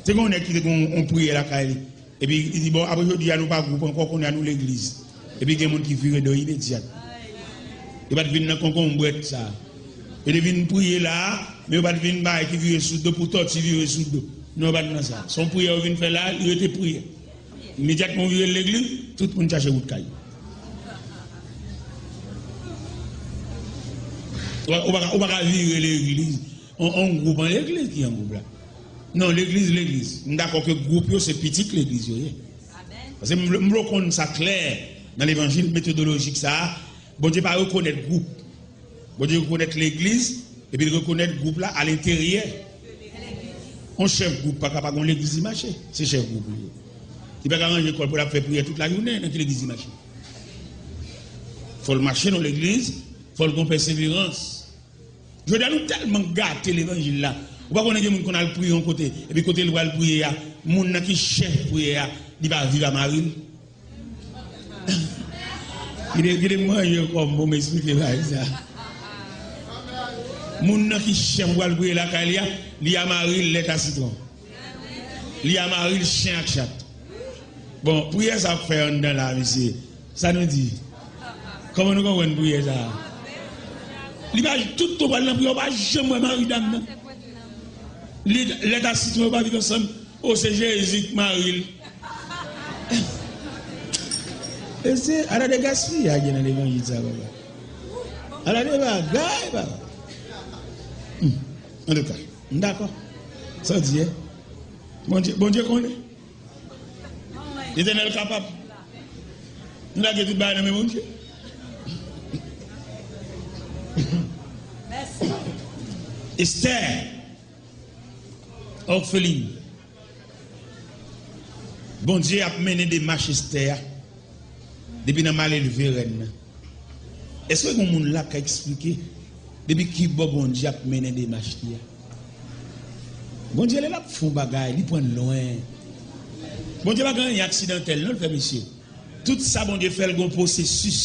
Te gen yon nèg ki te gen yon, yon priyè lakay li, epi li di, bon, apre jodi a nou pa gwoup ankò, kounye a nou legliz. Epi gen moun ki vire do imedyat. Yo pa t vin nan konkonbrèt sa. Yo te vin priye la, men yo pa t vin bay ki vire sou do pou tòti vire sou do. Non, yo pa t nan sa. Se yon priyè yo vin fè la, li rete priyè. Imedyatman w vire legliz, tout moun chache wout kay yo. Ou pa, ou pa ka, ou pa ka vire legliz. On, on gwoup an legliz ki an gwoup la. Non, legliz, legliz. M dakò ke gwoup yo se pitit legliz yo ye. Paske m vle, m vle w konn sa klè nan levanjil metodolojik sa a. Bondye pa rekonèt gwoup. Bondye rekonèt legliz, epi l rekonèt gwoup la alenteryè. On chèf gwoup pa ka pa gen yon legliz li mache. Se chèf gwoup li ye. Li pa ka ranje kò l pou l ap fè priyè tout lajounen, nan ki legliz li mache? Fò l mache nan legliz, fò l gen pèseverans. Jodi a nou tèlman gate levanjil la. Ou pa konnen gen moun konn al priye yon kote, epi kote l pral priye a, moun nan ki chèf priyè a, li pa viv a mari l. Kite, kite m ranje kò m pou m esplike bagay sa. Moun nan ki chèf pral priye lakay li a, li a mari l lèt a sitwon. Li a mari l chen ak chat. Bon, priyè sa ap fè anndan la, mesye. Sa nou di? Kòman nou konprann priyè sa? Li pa, tout tan w pral nan priyè, ou pa janm wè mari dam nan. Li, lèt a sitwon yo pa viv ansanm. O, se Jezi k mari l. Mesye, ala de gaspiyay gen nan levanjil sa, papa. Ala de bagay, papa. Hmm. Antouka, m dakò. Sa w di, eh? Bondye, Bondye konnen. Letènèl kapab. Nou lage tout bagay nan men Bondye. Estè, òfelin. Bondye ap mennen demach Estè a depi nan malelve rèn nan. Èske gen moun la k ka eksplike depi ki bò Bondye ap mennen demach li a? Bondye, lè l ap fè yon bagay, li pran n lwen. Bondye pa gen anyen aksidantèl, non, l fè, mesye. Tout sa Bondye fè, l gen yon pwosesis.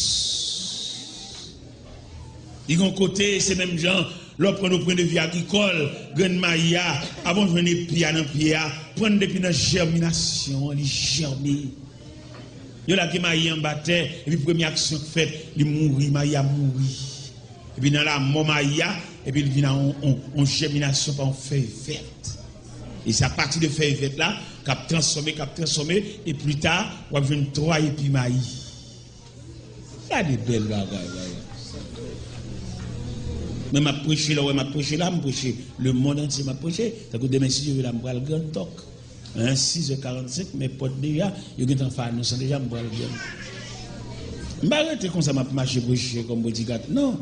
Li gen yon kote, se menm jan, lè w pran yon pwennvi agrikòl, grenn mayi a, avan w jwenn epi a nan pye a, pran n depi nan jèminasyon an, li jème. Yo lage mayi anba tè, epi premye aksyon k fèt, li mouri, mayi a mouri. Epi nan lanmò mayi a, epi l vin a yon, yon, yon jèminasyon pa yon fèy vèt. E se apati de fèy vèt la, k ap transfòme, k ap transfòme, e pli ta, w ap jwenn twa epi mayi. Gade bèl bagay, bagay. Mwen, m ap preche, lè w wè m ap preche la, m preche le monde entier, m ap preche. Tankou demen, si Dye vle, la, m pral Grand Doc. Hein, sis è karannsenk, men pòt deja, yo gentan fè anons lan deja, m pral Grand Doc. M pa rete konsa, m ap mache preche kòm bodyguard. Non,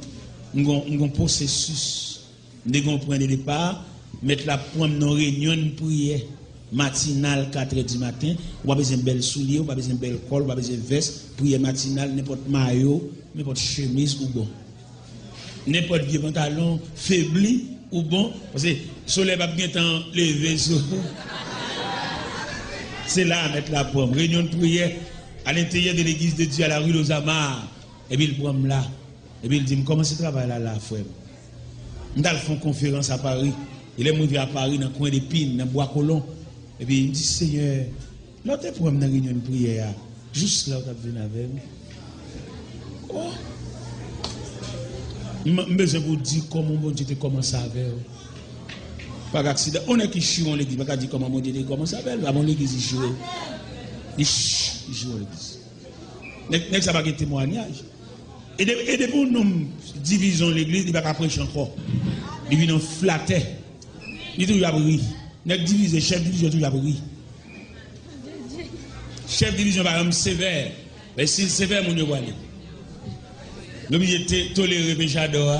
m gon, m gon pwosesis. M te gen yon pwen de depa, mèt la pran m nan yon reyinyon priyè matinal, katrè di maten, ou pa bezwen bèl soulye, ou pa bezwen bèl kòl, ou pa bezwen vès, priyè matinal, nenpòt mayo, nenpòt chemiz ou bon. Nenpòt vye pantalon febli ou bon, paske solèy p ap gentan leve sou ou. Se la mèt la pran m. Reyinyon priyè à l'intérieur de l'église de Dieu à la rue Lozama. Epi l pran m la. Epi l di m, kòmanse travay la la, frè m. M t al fè yon konferans a Pari. E lè m rive a Pari, nan kwen de Pin, nan Bwa Kolon, epi m di, Senyè, Lè w te pran m nan reyinyon priyè a, jis la w t ap vin avè m. Oh! M, m bezwen pou w di kòman Bondye te kòmanse avè w. Pa gen aksidan. On nèg ki chire yon legliz, pa ka di kòman Bondye te kòmanse avè l. Pa bon legliz li chire. Li ch-, li chire yon legliz. Nèg, nèg sa pa gen temwayaj. E de, e depi yon nonm divize yon legliz, li pa ka preche ankò. Li vin yon flatè. Li toujou ap ri. Nèg divize, chèf divizyon toujou ap ri. Chèf divizyon, pa janm sevè. Men si l sevè, moun yo prale. L oblije te, tolere pechadò a.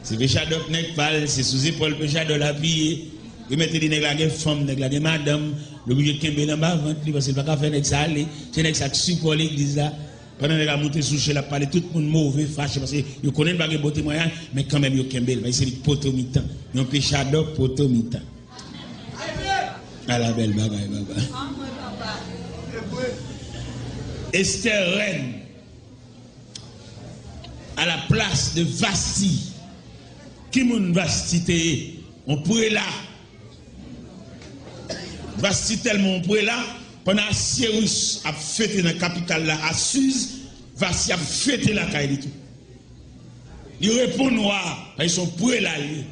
Se pechadò k nèg pa l, se sou zepòl pechadò l apiye. Yo mèt di nèg la gen fanm, nèg la gen madanm. L oblije kenbe l anba vant li, paske l pa ka fè nèg sa ale. Se nèg sa k sipò legliz la. Pandan nèg la monte sou chèn, l ap pale tout moun move, fache, paske yo konnen l pa gen bon temwayaj, men kanmenm yo kenbe l, paske se li k poto mitan. Yon pechadò poto mitan. Ala bèl bagay, papa. Esther rèn, à la place de Vasti. Ki moun Vasti te ye? Yon prela. Vasti tèlman yon prela, pandan Asyerus ap fete nan kapital la, Asiz, Vasti ap fete lakay li tou. Li reponn wa a, paske se yon prela li ye.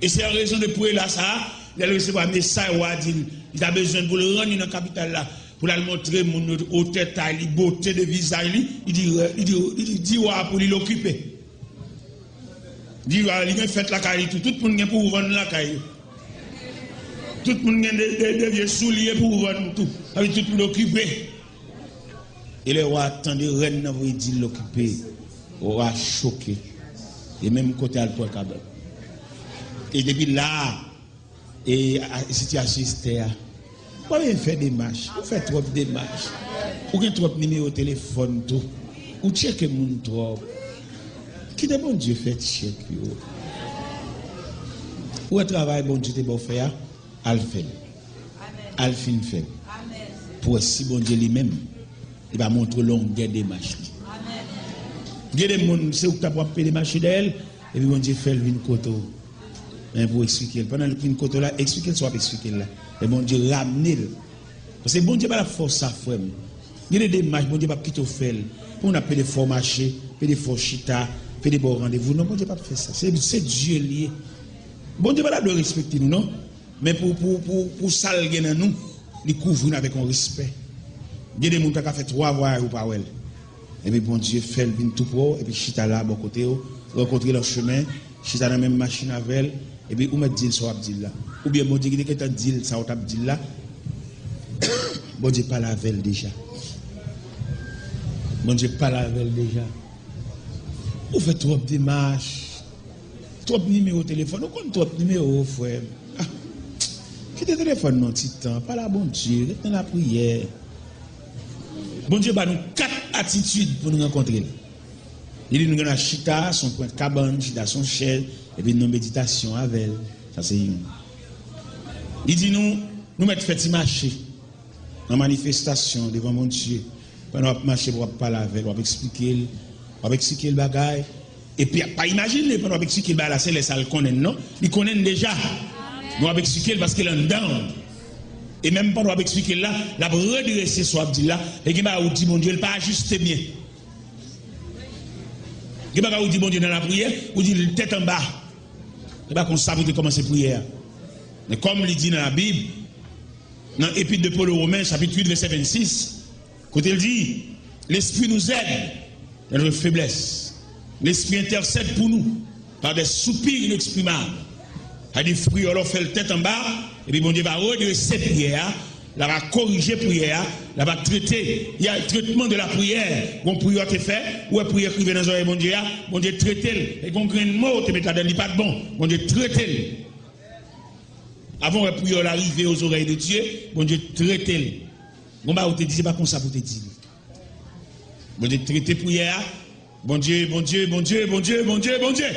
E se an rezon de prela sa a, lè l resevwa mesay wa a di l, li ta bezwen pou l rann li nan kapital la, pou l al montre moun yo otè tay li, bote de vizaj li, li di, li di, li di, di wa a pou li l okipe. Di wa a, li gen fèt lakay li tou, tout moun gen pou vann lakay yo. Tout moun gen de, de, de vye soulye pou vann tou. Sa vle di tout moun okipe. E lè wa a tande rèn nan voye di l okipe, wa a choke. E menm kote al pran kabann. E depi la a, e, a, sitiyasyon Estè a, ou pa bezwen fè demach. Ou fè twòp demach. Ou gen twòp nimewo telefòn tou. Ou tcheke moun twòp. Kite Bondye fè tchèk yo. Ou wè travay Bondye te ba w fè a, al fè l. Al fin fè l. Pou wè si Bondye li menm, li pa montre w longè demach li. Gen de moun, se ou k t ap wè ap pede mache dèyè l, epi Bondye fè l vin kote w. Men pou eksplike l. Pandan l vin kote w la, eksplike l sa w ap eksplike l la. Men Bondye ramne l. Paske Bondye pa t ap fè w sa, frè m. Gen de demach, Bondye p ap kite w fè l. Pou moun ap pede fè w mache, pede fè w chita, pede ba w randevou. Non, Bondye p ap fè sa. Se, se Dye l ye. Bondye pa ta dwe respekte nou, non. Men pou, pou, pou, pou sa l gen nan nou, li kouvri n avèk yon respè. Gen de moun pa ka fè twa vwayaj ou pa wè l. Epi Bondye fè l vin tou pre w, epi chita la bò kote w, rankontre l an chemen, chita nan menm machin avè l, epi ou mèt di l sa w ap di l la. Oubyen Bondye ki te gentan di l sa w t ap di l la, Bondye pale avè l deja. Bondye pale avè l deja. Ou fè twòp demach, twòp nimewo telefòn, ou konn twòp nimewo, frè m. Ah, kite telefòn nan ti tan, pale a Bondye, ret nan lapriyè. Bondye ba nou kat atitid pou nou rankontre l. Li di nou gen dwa chita sou yon pwent kabann, chita sou yon chèz, epi nou meditasyon avè l. Sa se youn. Li di nou, nou mèt fè ti mache nan manifestasyon devan Bondye. Pandan w ap mache, w ap pale avè l, w ap eksplike l, w ap eksplike l bagay. Epi, pa imajine, pandan w ap eksplike l bagay la, se lè sa l konnen l, non. Li konnen l deja. Men w ap eksplike l paske l anndan w. E menm pandan w ap eksplike l la, l ap redrese sa w ap di l la. E gen bagay ou di Bondye, l pa ajiste byen. Gen bagay ou di Bondye nan lapriyè, ou di l tèt anba. E pa konsa pou te kòmanse priyè a. Men kòm li di nan Labib, nan Epître de Paul aux Romains, chapitre huit, verset vingt-six, kote l di, L'Esprit nous aide dans notre faiblesse. L'Esprit intercède pour nous par des soupirs inexprimables. Sa di, priyè w la w fè l tèt anba, epi Bondye va redrese priyè a, l ap korije priyè a, l ap trete. Il y a traitement de la prière. Gon priyè w te fè, ou wè priyè k rive nan zòrèy Bondye a, Bondye trete l. E gon grenn mo w te met ladan l, li pa t bon. Bondye trete l. Avan w wè priyè w la rive aux oreilles de Dieu, Bondye trete l. Gon bagay ou te di, se pa konsa pou w te di l. Bondye trete priyè a. Bondye, Bondye, Bondye, Bondye, Bondye, Bondye.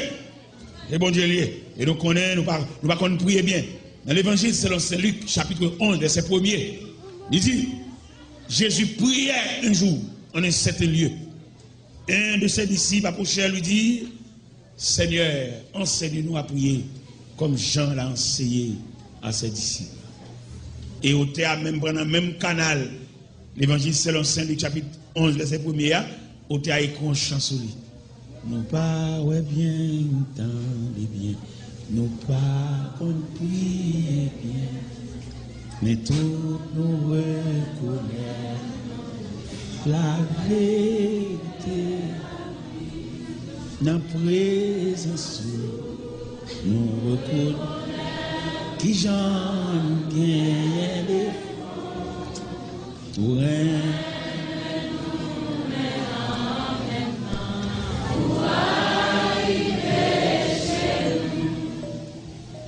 E Bondye l ye. E nou konnen, nou pa, nou pa konn priye byen. Nan Levanjil selon Sen Lik, chapitre onze, verset premier, li di, Jésus priait un jour en un certain lieu. Un de ses disciples approchèrent lui dire, Seigneur, enseigne-nous à prier comme Jean l'a enseigné à ses disciples. E otè a menm pran nan menm kanal, Levanjil selon Sen Lik, chapit onz, vèsè premye a, otè a ekri yon chan sou li. Nou pa wè byen, tande byen, nou pa konn priye byen, men tout nou rekonèt laverite nan prezans ou. Nou rekonèt kijan nou genyen defo. Ou renmen.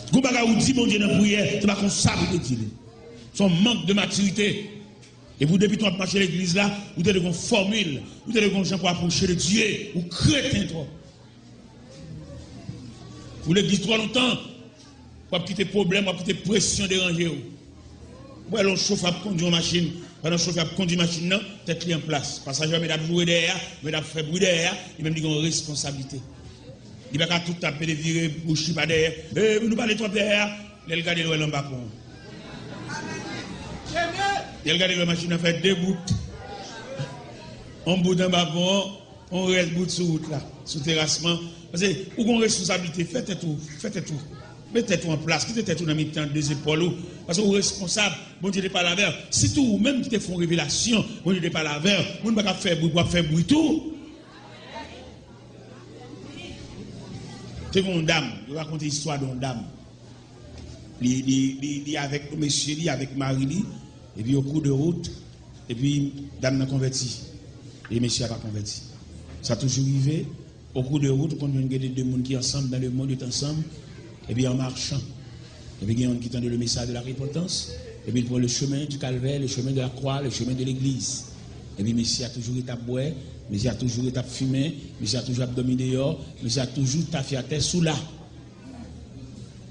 Gon bagay ou di Bondye nan priyè, se pa konsa pou te di li. Se yon mank de matirite. Epi w depi w ap mache legliz la, ou te dwe gen yon fòmil, ou te dwe gen yon jan pou apwoche de Dye, ou kreten twòp. Ou legliz twò lontan, w ap kite pwoblèm, w ap kite presyon deranje w. Ou wè lè yon chofè ap kondui yon machin, pandan chofè ap kondui machin nan, tèt li an plas. Pasaje yo mèt ap joure dèyè a, mèt ap fè bri dèyè a, li menm li gen yon responsablite. Li pa ka tout ap mete vire bouch li pa dèyè. E, nou pale twòp dèyè a. Lè l gade l wè l anba pon an. Lè l gade l wè machin nan fè de bout. On bout anba pon an, on rès bout sou wout la, sou terasman. Paske ou gon responsablite, fè tèt ou, fè tèt ou. Met tèt ou an plas, kite tèt ou nan mitan de zepòl ou. Paske ou responsab, Bondye te pale avè w. Sitou ou menm ki te fè yon revelasyon, Bondye te pale avè w. Moun pa ka fè bri, w ap fè bri tou. Te gen yon dam, yo rakonte istwa de yon dam. Li, li, li, li avèk mesye li, avèk mari li, epi au cours de route, epi dam nan konvèti, e mesye a pa konvèti. Sa toujou rive, au cours de route, ou konn jwenn gen de, de moun ki ansanm, dans le monde, yo t ansanm, epi an machan, epi gen youn ki tande le message de la repentance, epi l pran le chemin du calvaire, le chemin de la croix, le chemin de l'église. Epi mesye a toujou ret ap bwè, mesye a toujou ret ap fimen, mesye a toujou ap dòmi deyò, mesye a toujou tafyatè sou la.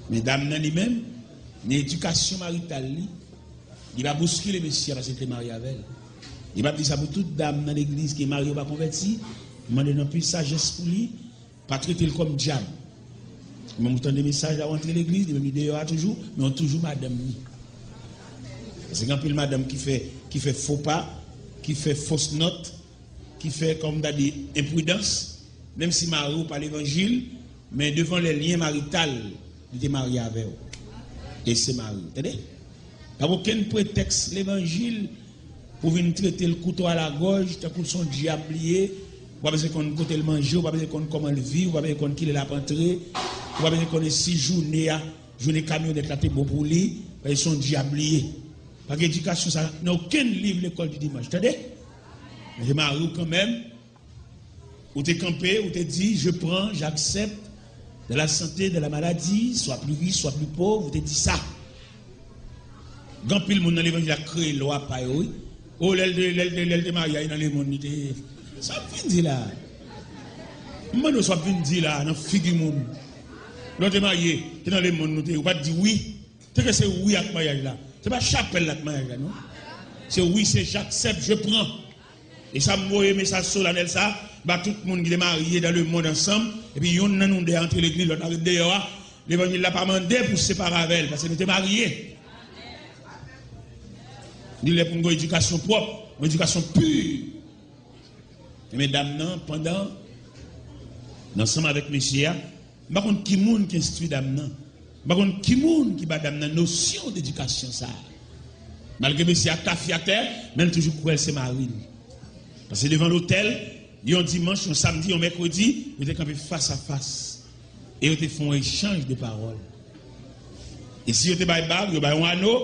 Men dam nan li menm, nan edikasyon marital li, li pa bouskile mesye a paske li te marye avè l. Li p ap di sa pou tout dam nan legliz ke mari yo pa konvèti, mande nan pil sajès pou li, pa trete l kòm dyab. Men ou tande mesaj la, ou antre legliz, li menm li deyò a toujou, men ou toujou madanm li. Paske gen anpil madanm ki fè, ki fè fo pa, ki fè fos nòt, ki fè, kòm m ta di, enpridans, menm si mari w pa levanjil, men devan lè lyen marital, li te marye avè w. E se mari w, tande? Pa gen okenn pretèks levanjil pou vin trete l kouto a la gòj, tankou l se yon dyab li ye, ou pa bezwen konn kote l manje, ou pa bezwen konn kòman l viv, ou pa bezwen konn kilè l ap antre, ou pa bezwen konnen si jounen a, jounen kamyonèt la te bon pou li, paske se yon dyab li ye. Pa gen edikasyon sa nan okenn liv lekòl di dimanch, tande? Men se mari w kanmenm, ou te kanpe, ou te di, je prends, j'accepte, dans la santé, dans la maladie, soit plus riche, soit plus pauvre, ou te di sa. Gen anpil moun nan levanjil la kreye lwa pa yo, wi. O, lè l te, lè l te, lè l te marye a, nan lemonn li te. Sa w ap vin di la? M mande w sa w ap vin di la, nan figi moun. Lè w te marye, te nan lemonn nou te ye, ou pa t di wi. Te ke se wi ak maryaj la. Se pa chapèl la ak maryaj la, non. Se wi, se j'accepte, je prends. E sa m voye mesaj solanèl sa ba tout moun ki te marye dans le monde ansanm, epi yonn nan nou de a antre legliz, lòt la ret deyò a, levanjil la pa mande pou separe avè l, paske nou te marye. Li lè pou n gen yon edikasyon pwòp, yon edikasyon pi. Men dam nan, pandan, ansanm avèk mesye a, m pa konn ki moun ki enstwi dam nan. M pa konn ki moun ki ba dam nan nosyon de edikasyon sa a. Malgre mesye a tafyatè, men l toujou kwè l se mari l. Paske devan lotèl, yon dimanch, yon samdi, yon mèkredi, yo te kanpe fas a fas. E yo te fè yon echanj de pawòl. E si yo te bay bag, yo bay yon ano,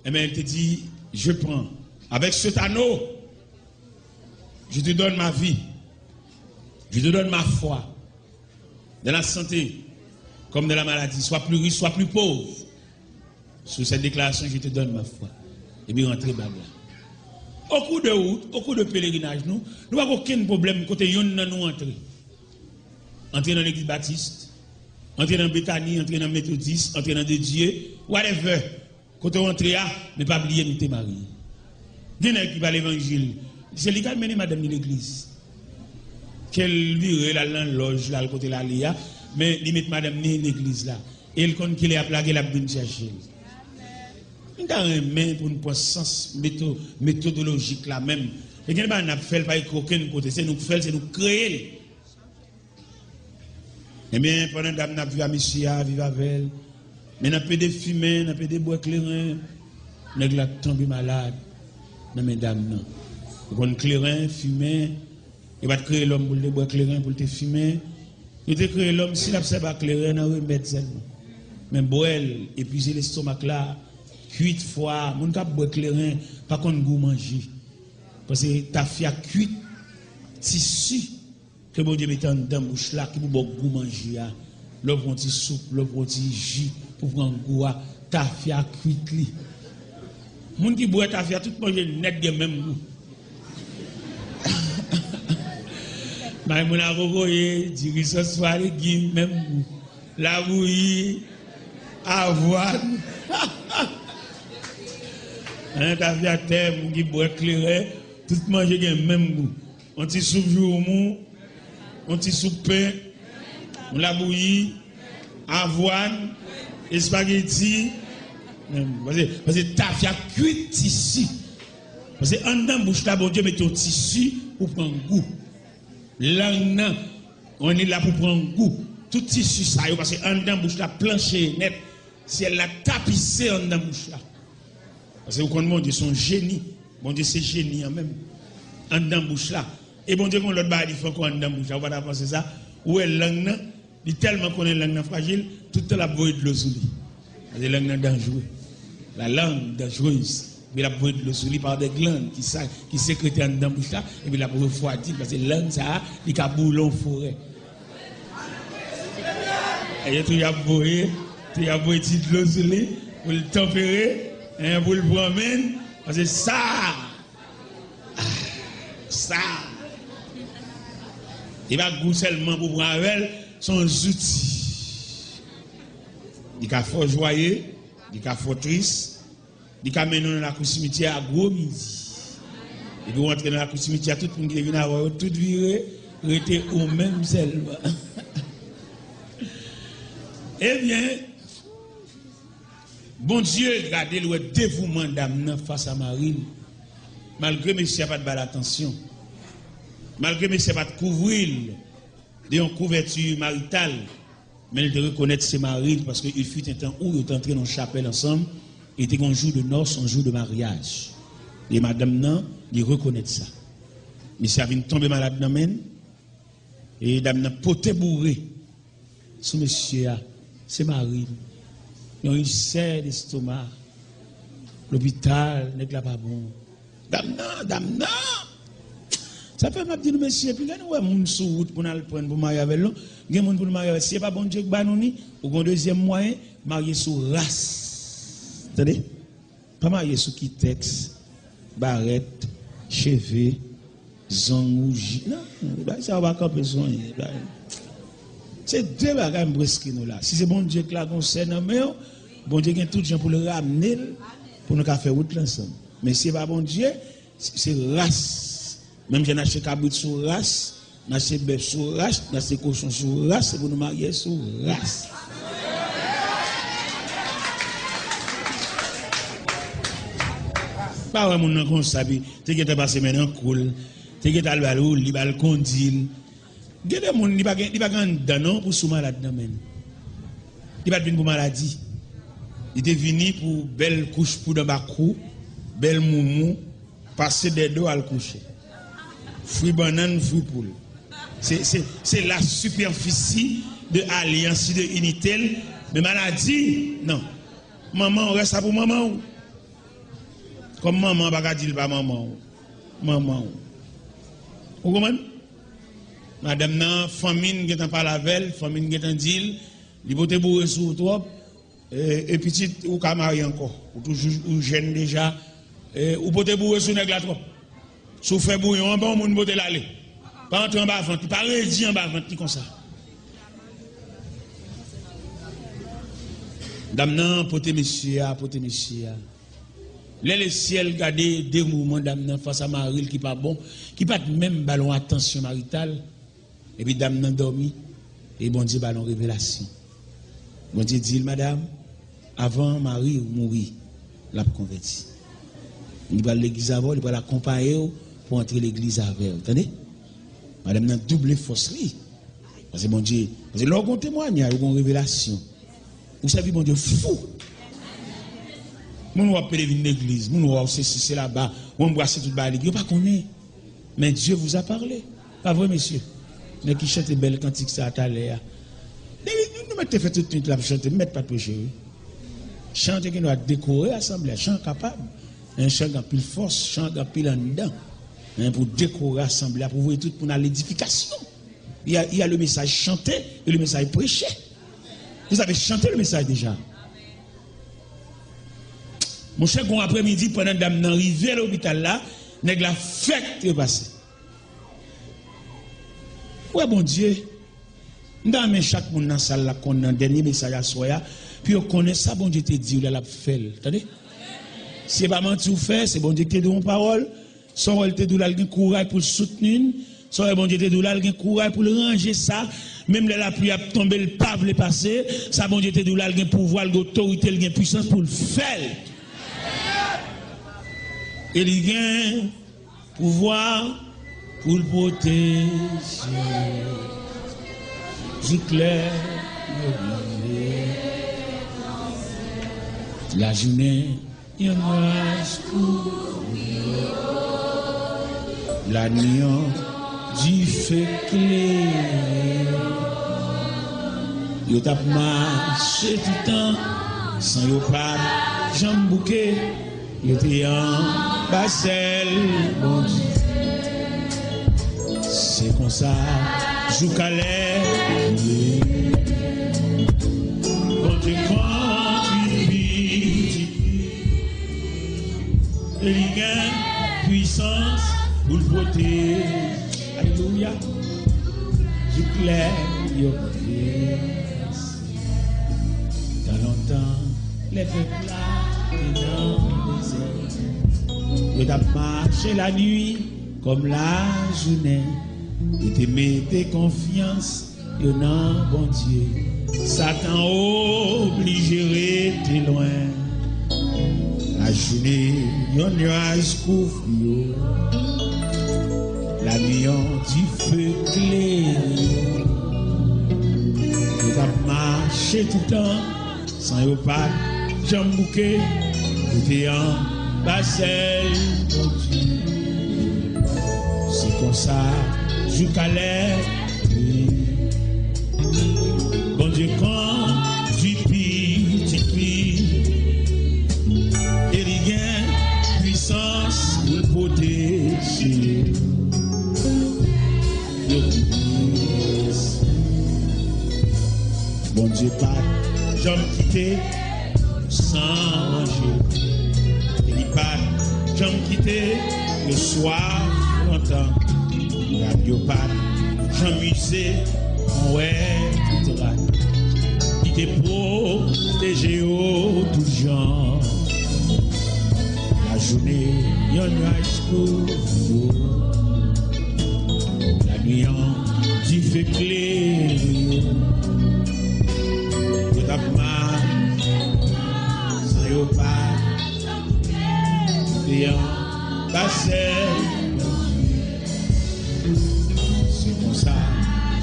enben, li te di, je prends. Avec cet anneau, je te donne ma vie. Je te donne ma foi. Dans la santé, comme dans la maladie, soit plus riche, soit plus pauvre. Sous cette déclaration, je te donne ma foi. Epi rantre bag la. Au cours de route, au cours de pèlerinaj nou, nou pa gen okenn pwoblèm kote yonn nan nou antre. Antre nan legliz batis, antre nan Betani, antre nan metodis, antre nan de Dye, whatever. Kote w antre a, men pa bliye nou te marye. Gen nèg ki ba levanjil, se li k al mennen madanm li legliz. Ke l vire, l al nan lòj, l al kote l ale a, men li met madanm li legliz la. E l konn kilè y ap lage, l ap vin chèche l. M ta renmen pou n pran sans meto-, metodolojik la menm. E gen bagay n ap fè l pa ekri okenn kote. Se nou k fè l, se nou k kreye l. Ebyen, pandan dam nan ap viv a mesye a, viv avè l. Men nan pede fimen, nan pede bwè kleren, nèg la tonbe malad nan men dam nan. Ou konn kleren, fimen, yo pa t kreye lòm pou l te bwè kleren, pou l te fimen. Yo te kreye lòm si l ap sèvi ak kleren nan remèd sèlman. Men bwè l, epize lestomak la, kuit fwa, moun k ap bwè kleren pa konn gou manje. Paske tafya kuit, tisi ke Bondye mete anndan bouch la, ki pou ba w gou manje a. Lè w pran ti soup, lè w pran ti ji pou pran gou a, tafya kuit li. Moun ki bwè tafya, tout manje nèt gen menm gou. Bay moun a kokoye, diri sòs fwa legim, menm gou. Labouyi, avwàn. An tafya tè, moun ki bwè kleren, tout manje gen menm gou. Yon ti soup joumou, yon ti soup pen, yon labouyi, avwàn, espageti. Paske, paske tafya kuit tisi. Paske anndan bouch la, Bondye mete yon tisi pou pran gou. Lang nan, on li la pou pran gou. Tout tisi sa yo, paske anndan bouch la planche nèt. Syèl la tapize anndan bouch la. Paske ou konn Bondye se yon jeni. Bondye se jeni an menm. Anndan bouch la. E Bondye gen yon lòt bagay li fè ankò anndan bouch la. Ou pa ta panse sa? Ou wè lang nan, li tèlman konnen lang nan frajil, tout tan l ap voye dlo sou li. Paske lang nan danjere. La langue dangereuse. Epi l ap voye dlo sou li par des glandes ki sa, ki sekrete anndan bouch la, epi l ap refwadi l, paske lang sa a, li ka boule yon forè. E yo tou y ap voye, tou y ap voye ti dlo sou li, pou l tanpere, en, pou l pran men l, paske sa, sa, li pa gou sèlman pou pran avè l, se yon zouti. Li ka fè w jwaye, li ka fè w tris, li ka mennen w nan lakou simityè a gwo midi. Epi w antre nan lakou simityè a, tout moun ki te vin avè w yo, tout vire, rete ou menm sèlman. Ebyen, Bondye gade l, wè devouman dam nan fas a mari l. Malgre mesye a pa t ba l atansyon, malgre mesye a pa t kouvri l de yon kouvèti marital, men li te rekonèt se mari l, paske il fut un temps où yo te antre nan yon chapèl ansanm, e te gen yon jou de nòs, yon jou de maryaj. E madanm nan, li rekonèt sa. Mesye a vin tonbe malad nan men l, e dam nan pote boure sou mesye a, se mari l. Yon ilsè lestoma, lopital, nèg la pa bon. Dam nan, dam nan! Sa fè m ap di nou, mesye, piga nou wè moun sou wout pou n al pran pou marye avè l, non? Gen moun pou nou marye avè l. Si se pa Bondye k ba nou ni, ou gen yon dezyèm mwayen, marye sou ras. Tande? Pa marye sou kitèks, barèt, cheve, zong wouji. Non, bagay sa yo pa kanpe sou anyen. Bagay. Se de bagay m prèske nou la. Si se Bondye k lage yon sè nan men w, Bondye gen tout jan pou l ramne l, pou nou ka fè wout la ansanm. Men si se pa Bondye, se, se ras. Menm jan n achte kabrit sou ras, n achte bèf sou ras, n achte kochon sou ras, se pou nou marye sou ras. Pa wè moun nan konsa, pi te gentan pase men nan kou l, te gentan al ba l wouli, ba l kondi l. Gen de moun, li pa gen, li pa gen anndan non pou sou malad nan men l. Li pa t vin pou maladi. Li te vini pou bèl kouch poud anba kou, bèl moumou, pase dèdè w al kouche. Fri bannann, fri poul. Se, se, se la superficie de alliance de unité l, men maladi, non. Manman w, rès la pou manman w. Kòm manman an pa ka di l pa manman w. Manman w. Ou konprann? Madanm nan, fanmi n gentan pale avè l, fanmi n gentan di l, li pote boure sou ou twòp, e, e pitit, ou ka marye ankò. Ou toujou, ou jèn deja, e, ou pote boure sou nèg la twòp. Si w fè bouyon anba yon moun, pote l ale. Pa antre anba vant li, pa redi anba vant li konsa. Dam nan, pote mesye a, pote mesye a. Lè lesyèl gade devouman dam nan fas a mari l ki pa bon, ki pa t menm ba l yon atansyon marital, epi dam nan dòmi, e Bondye ba l yon revelasyon. Bondye di l, madanm, avan mari w mouri, l ap konvèti. Li pral legliz avè w, li pral akonpaye w pou antre legliz avè w. Tande? Madanm nan double fòs li. Paske Bondye, paske lè w gen yon temwayaj, ou gen yon revelasyon, ou sèvi Bondye fou. Moun wè w ap pede vin legliz, moun wè w se si, se laba, ou anbrase tout bagay legliz, yo pa konnen. Men Dieu vous a parlé. Pa vre, mesye? Nèg ki chante bèl kantik sa a talè a. Depi nou mèt te fè tout nwit l ap chante, m mèt pa t preche, wi. Chan te gen dwa dekore asanble a, chan kapab. Men chan gen anpil fòs, chan gen anpil anndan. Men pou dekore asanble a, pou voye tout moun al edifikasyon. Il y a, il y a le message chanté et le message prêché. Vous avez chanté le message déjà. Monchè, gon aprèmidi, pandan dam nan rive lopital la, nèg la fèk trepase. Ou wè Bondye, m ta renmen chak moun nan sal la konn nan dènye mesaj aswè a, pou yo konnen sa Bondye te di w la, l ap fè l. Tande? Si se pa manti w fè, se Bondye ki te di w yon pawòl, sa w wè l te di w la, l gen kouraj pou l soutni n, sa w wè Bondye te di w la, l gen kouraj pou l ranje sa, menm lè lapli ap tonbe, l pa vle pase, sa Bondye te di w la, l gen pouvwa, l gen otorite, l gen pwisans pou l fè l. E li gen pouvwa pou l pwoteje. Jou klè yo rive. Lajounen, yon nwaj kouvri yo. Lanwi, yon dife klere yo. Yo t ap mache toutan, san yo pa t janm bouke. Yo te anba zèl Bondye. Se konsa, jouk alè, Bondye kondui pitit li. E li gen pwisans pou l pwoteje. Alelouya. Jouk lè yo vle. Tan lontan, lè pèp la te nan dezè, yo t ap mache lanwi kòm lajounen. Yo te mete konfyans yo nan Bondye. Satan oblije rete lwen. Lajounen, yon nyaj kouvri yo. Lanwi, yon dife klere yo. Yo t ap mache toutan, san yo pa t janm bouke. Yo te anba zèl Bondye. Se konsa, jouk alè, Bondye kondui pitit li. E li gen pwisans pou l pwoteje. Yo kouvri. Bondye pa t janm kite san ranje. E li pa t janm kite yo swaf lontan. Rad yo pa t janm ize, anwè, tout rad. Li te pwoteje yo tout jan. Lajounen, yon nyaj kouvri yo. Lanwi, yon dife klere yo. Yo t ap mache, san yo pa te anba zèl. Se konsa,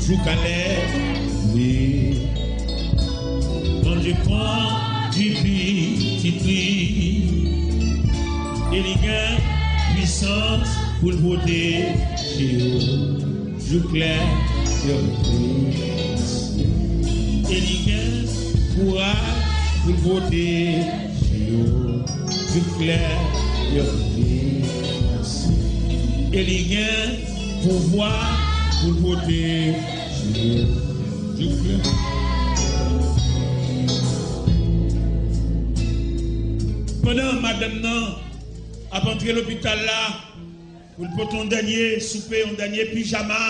jouk alè, wi. Bondye kondui pitit li. E li gen pwisans pou l pwoteje yo. Jouk lè yo vle. E li gen kouraj pou l pwoteje yo. Jouk lè yo vle. E li gen pouvwa pou l pwoteje yo. Jouk lè. Pandan madanm nan ap antre lopital la, pou l pote yon dènye soupe, yon dènye pijama,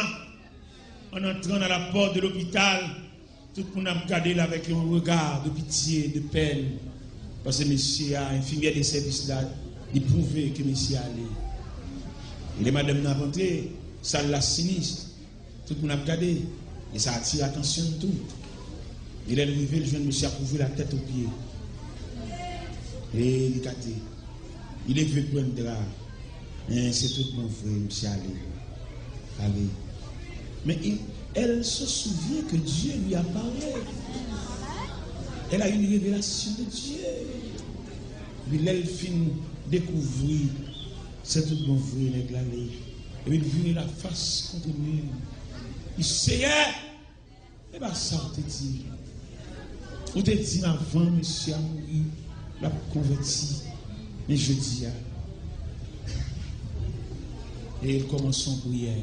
an antran nan lapòt de lopital, tout moun ap gade l avèk yon rega de pitye, de pèn, paske mesye a, enfimyè de sèvis la, li pwouve ke mesye a ale. E lè madanm nan ap antre, sal la sinis, tout moun ap gade, e sa atire atansyon n tou. E lè l rive, l jwenn mesye ap kouvri l a tèt o pye. E li gade. Li leve pran dra. Men se tout bon vre, misye ale. Ale. Men il, elle se souvient que Dieu lui a parlé. Elle a eu une révélation de Dieu. Epi lè l fin dekouvri, se tout bon vre, nèg la ale. Epi l vire lafas kont mur. Li, Seyè, e pa sa w te di. Ou te di m avan mesye a mouri, l ap konvèti. Men jodi a, e l kòmanse yon priyè.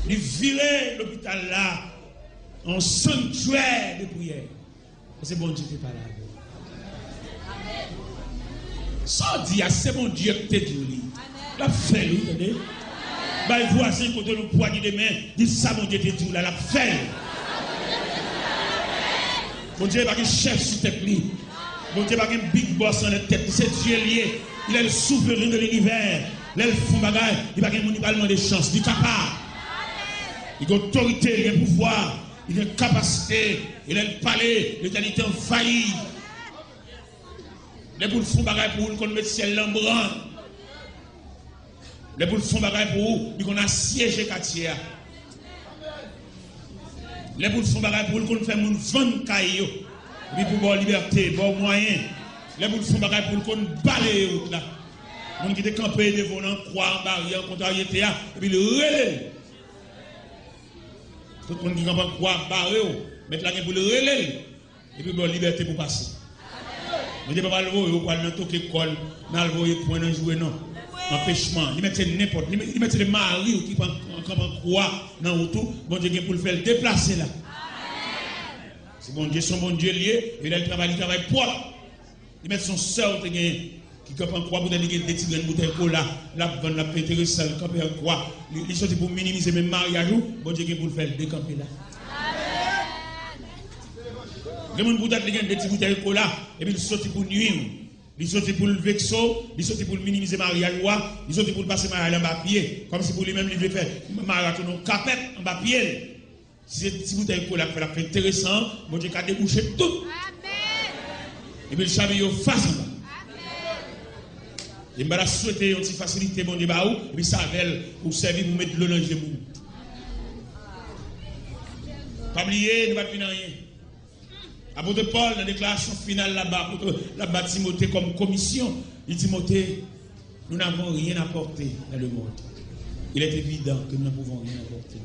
Li vire lopital la an sanctuaire de prière. Paske Bondye te pale avè w. Sa w di a, se Bondye ki te di w li. L ap fè l, wi, tande. Bay vwazen kote w pwa di demen, di sa Bondye te di w la, l ap fè l. Bondye pa gen chèf sou tèt li. Bondye pa gen big boss anlè tèt li. Se Dye l ye. Il est le souverain de l'univers. Lè l fè yon bagay, li pa gen moun li pral mande chans. Li kapab. Li gen otorite, li gen pouvwa. Li gen kapasite, e lè l pale, letènite anvayi. Lè pou l fè yon bagay pou ou, li konn met syèl lan brann. Lè pou l fè yon bagay pou ou, li konn asyeje katye a. Lè pou l fè yon bagay pou ou, li konn fè moun vann kay yo. Epi pou ba w libète, ba w mwayen. Lè pou l fè yon bagay pou ou, li konn baleye wout la. Moun ki te kanpe devan w nan kwa, an baryè, an kontraryete a, epi l rele l. Tout moun ki kanpe an kwa ap bare w, Mèt la gen pou l rele l, epi ba w libète pou w pase. Bondye pa pral voye w pou al nan toke kò l, nan al voye pwen nan joure non. Anpechman. Li mèt se nenpòt. Li mèt, li mèt se mari w ki pran, kanpe an kwa nan wout ou, Bondye gen pou l fè l deplase la. Se Bondye, se yon Bondye l ye, e lè l travay, li travay pwòp. Li mèt se yon sè w te gen ki kanpe an kwa, poutèt li gen de ti grenn boutèy kola, l ap vann, l ap fè enteresan, l kanpe an kwa. Li, li soti pou minimize menm maryaj ou, Bondye gen pou l fè l dekanpe la. Gen moun poutèt li gen de ti boutèy kola, epi l soti pou nwi w. Li soti pou l vekse w, li soti pou l minimize maryaj ou a, li soti pou l pase maryaj la anba pye. Kòmsi pou li menm li vle fè maryaj la tounen yon kapèt anba pye l. Si se ti boutèy kola k fè l ap fè enteresan, Bondye ka debouche tout. Epi l chape yo fas anba. E m pa ta swete yon ti fasilite Bondye ba ou, epi se avè l ou sèvi pou met dlo nan je moun. Pa bliye, nou pa t vin anyen. Apot Pòl, nan deklarasyon final l ap ba, apot, l ap ba Timote kòm komisyon, li, Timote, nous n'avons rien apporté dans le monde. Il est évident que nous ne pouvons rien apporter.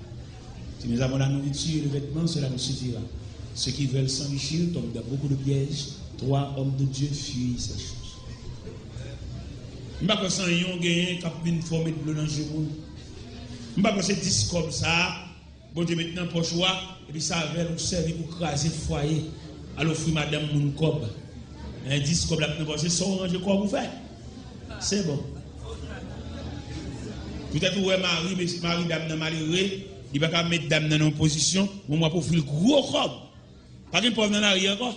Si nous avons la nourriture et le vêtement, cela nous suffira. Ceux qui veulent s'enrichir tombent dans beaucoup de pièges. Trois hommes de Dieu fuirent ces choses. M pa kwè se anyen w genyen k ap vin fè w met dlo nan je moun. M pa kwè se dis kòb sa a Bondye met nan pòch ou a, epi se avè l ou sèvi pou kraze fwaye, al ofri madanm moun kòb. Endis kòb la nan pòch, se sa w ranje kòb ou fè. Se bon. Poutèt ou wè mari, mari dam nan malere, li pa ka met dam nan nan yon pozisyon, bon, w ap ofri l gwo kòb. Pa gen pòv nan lari ankò.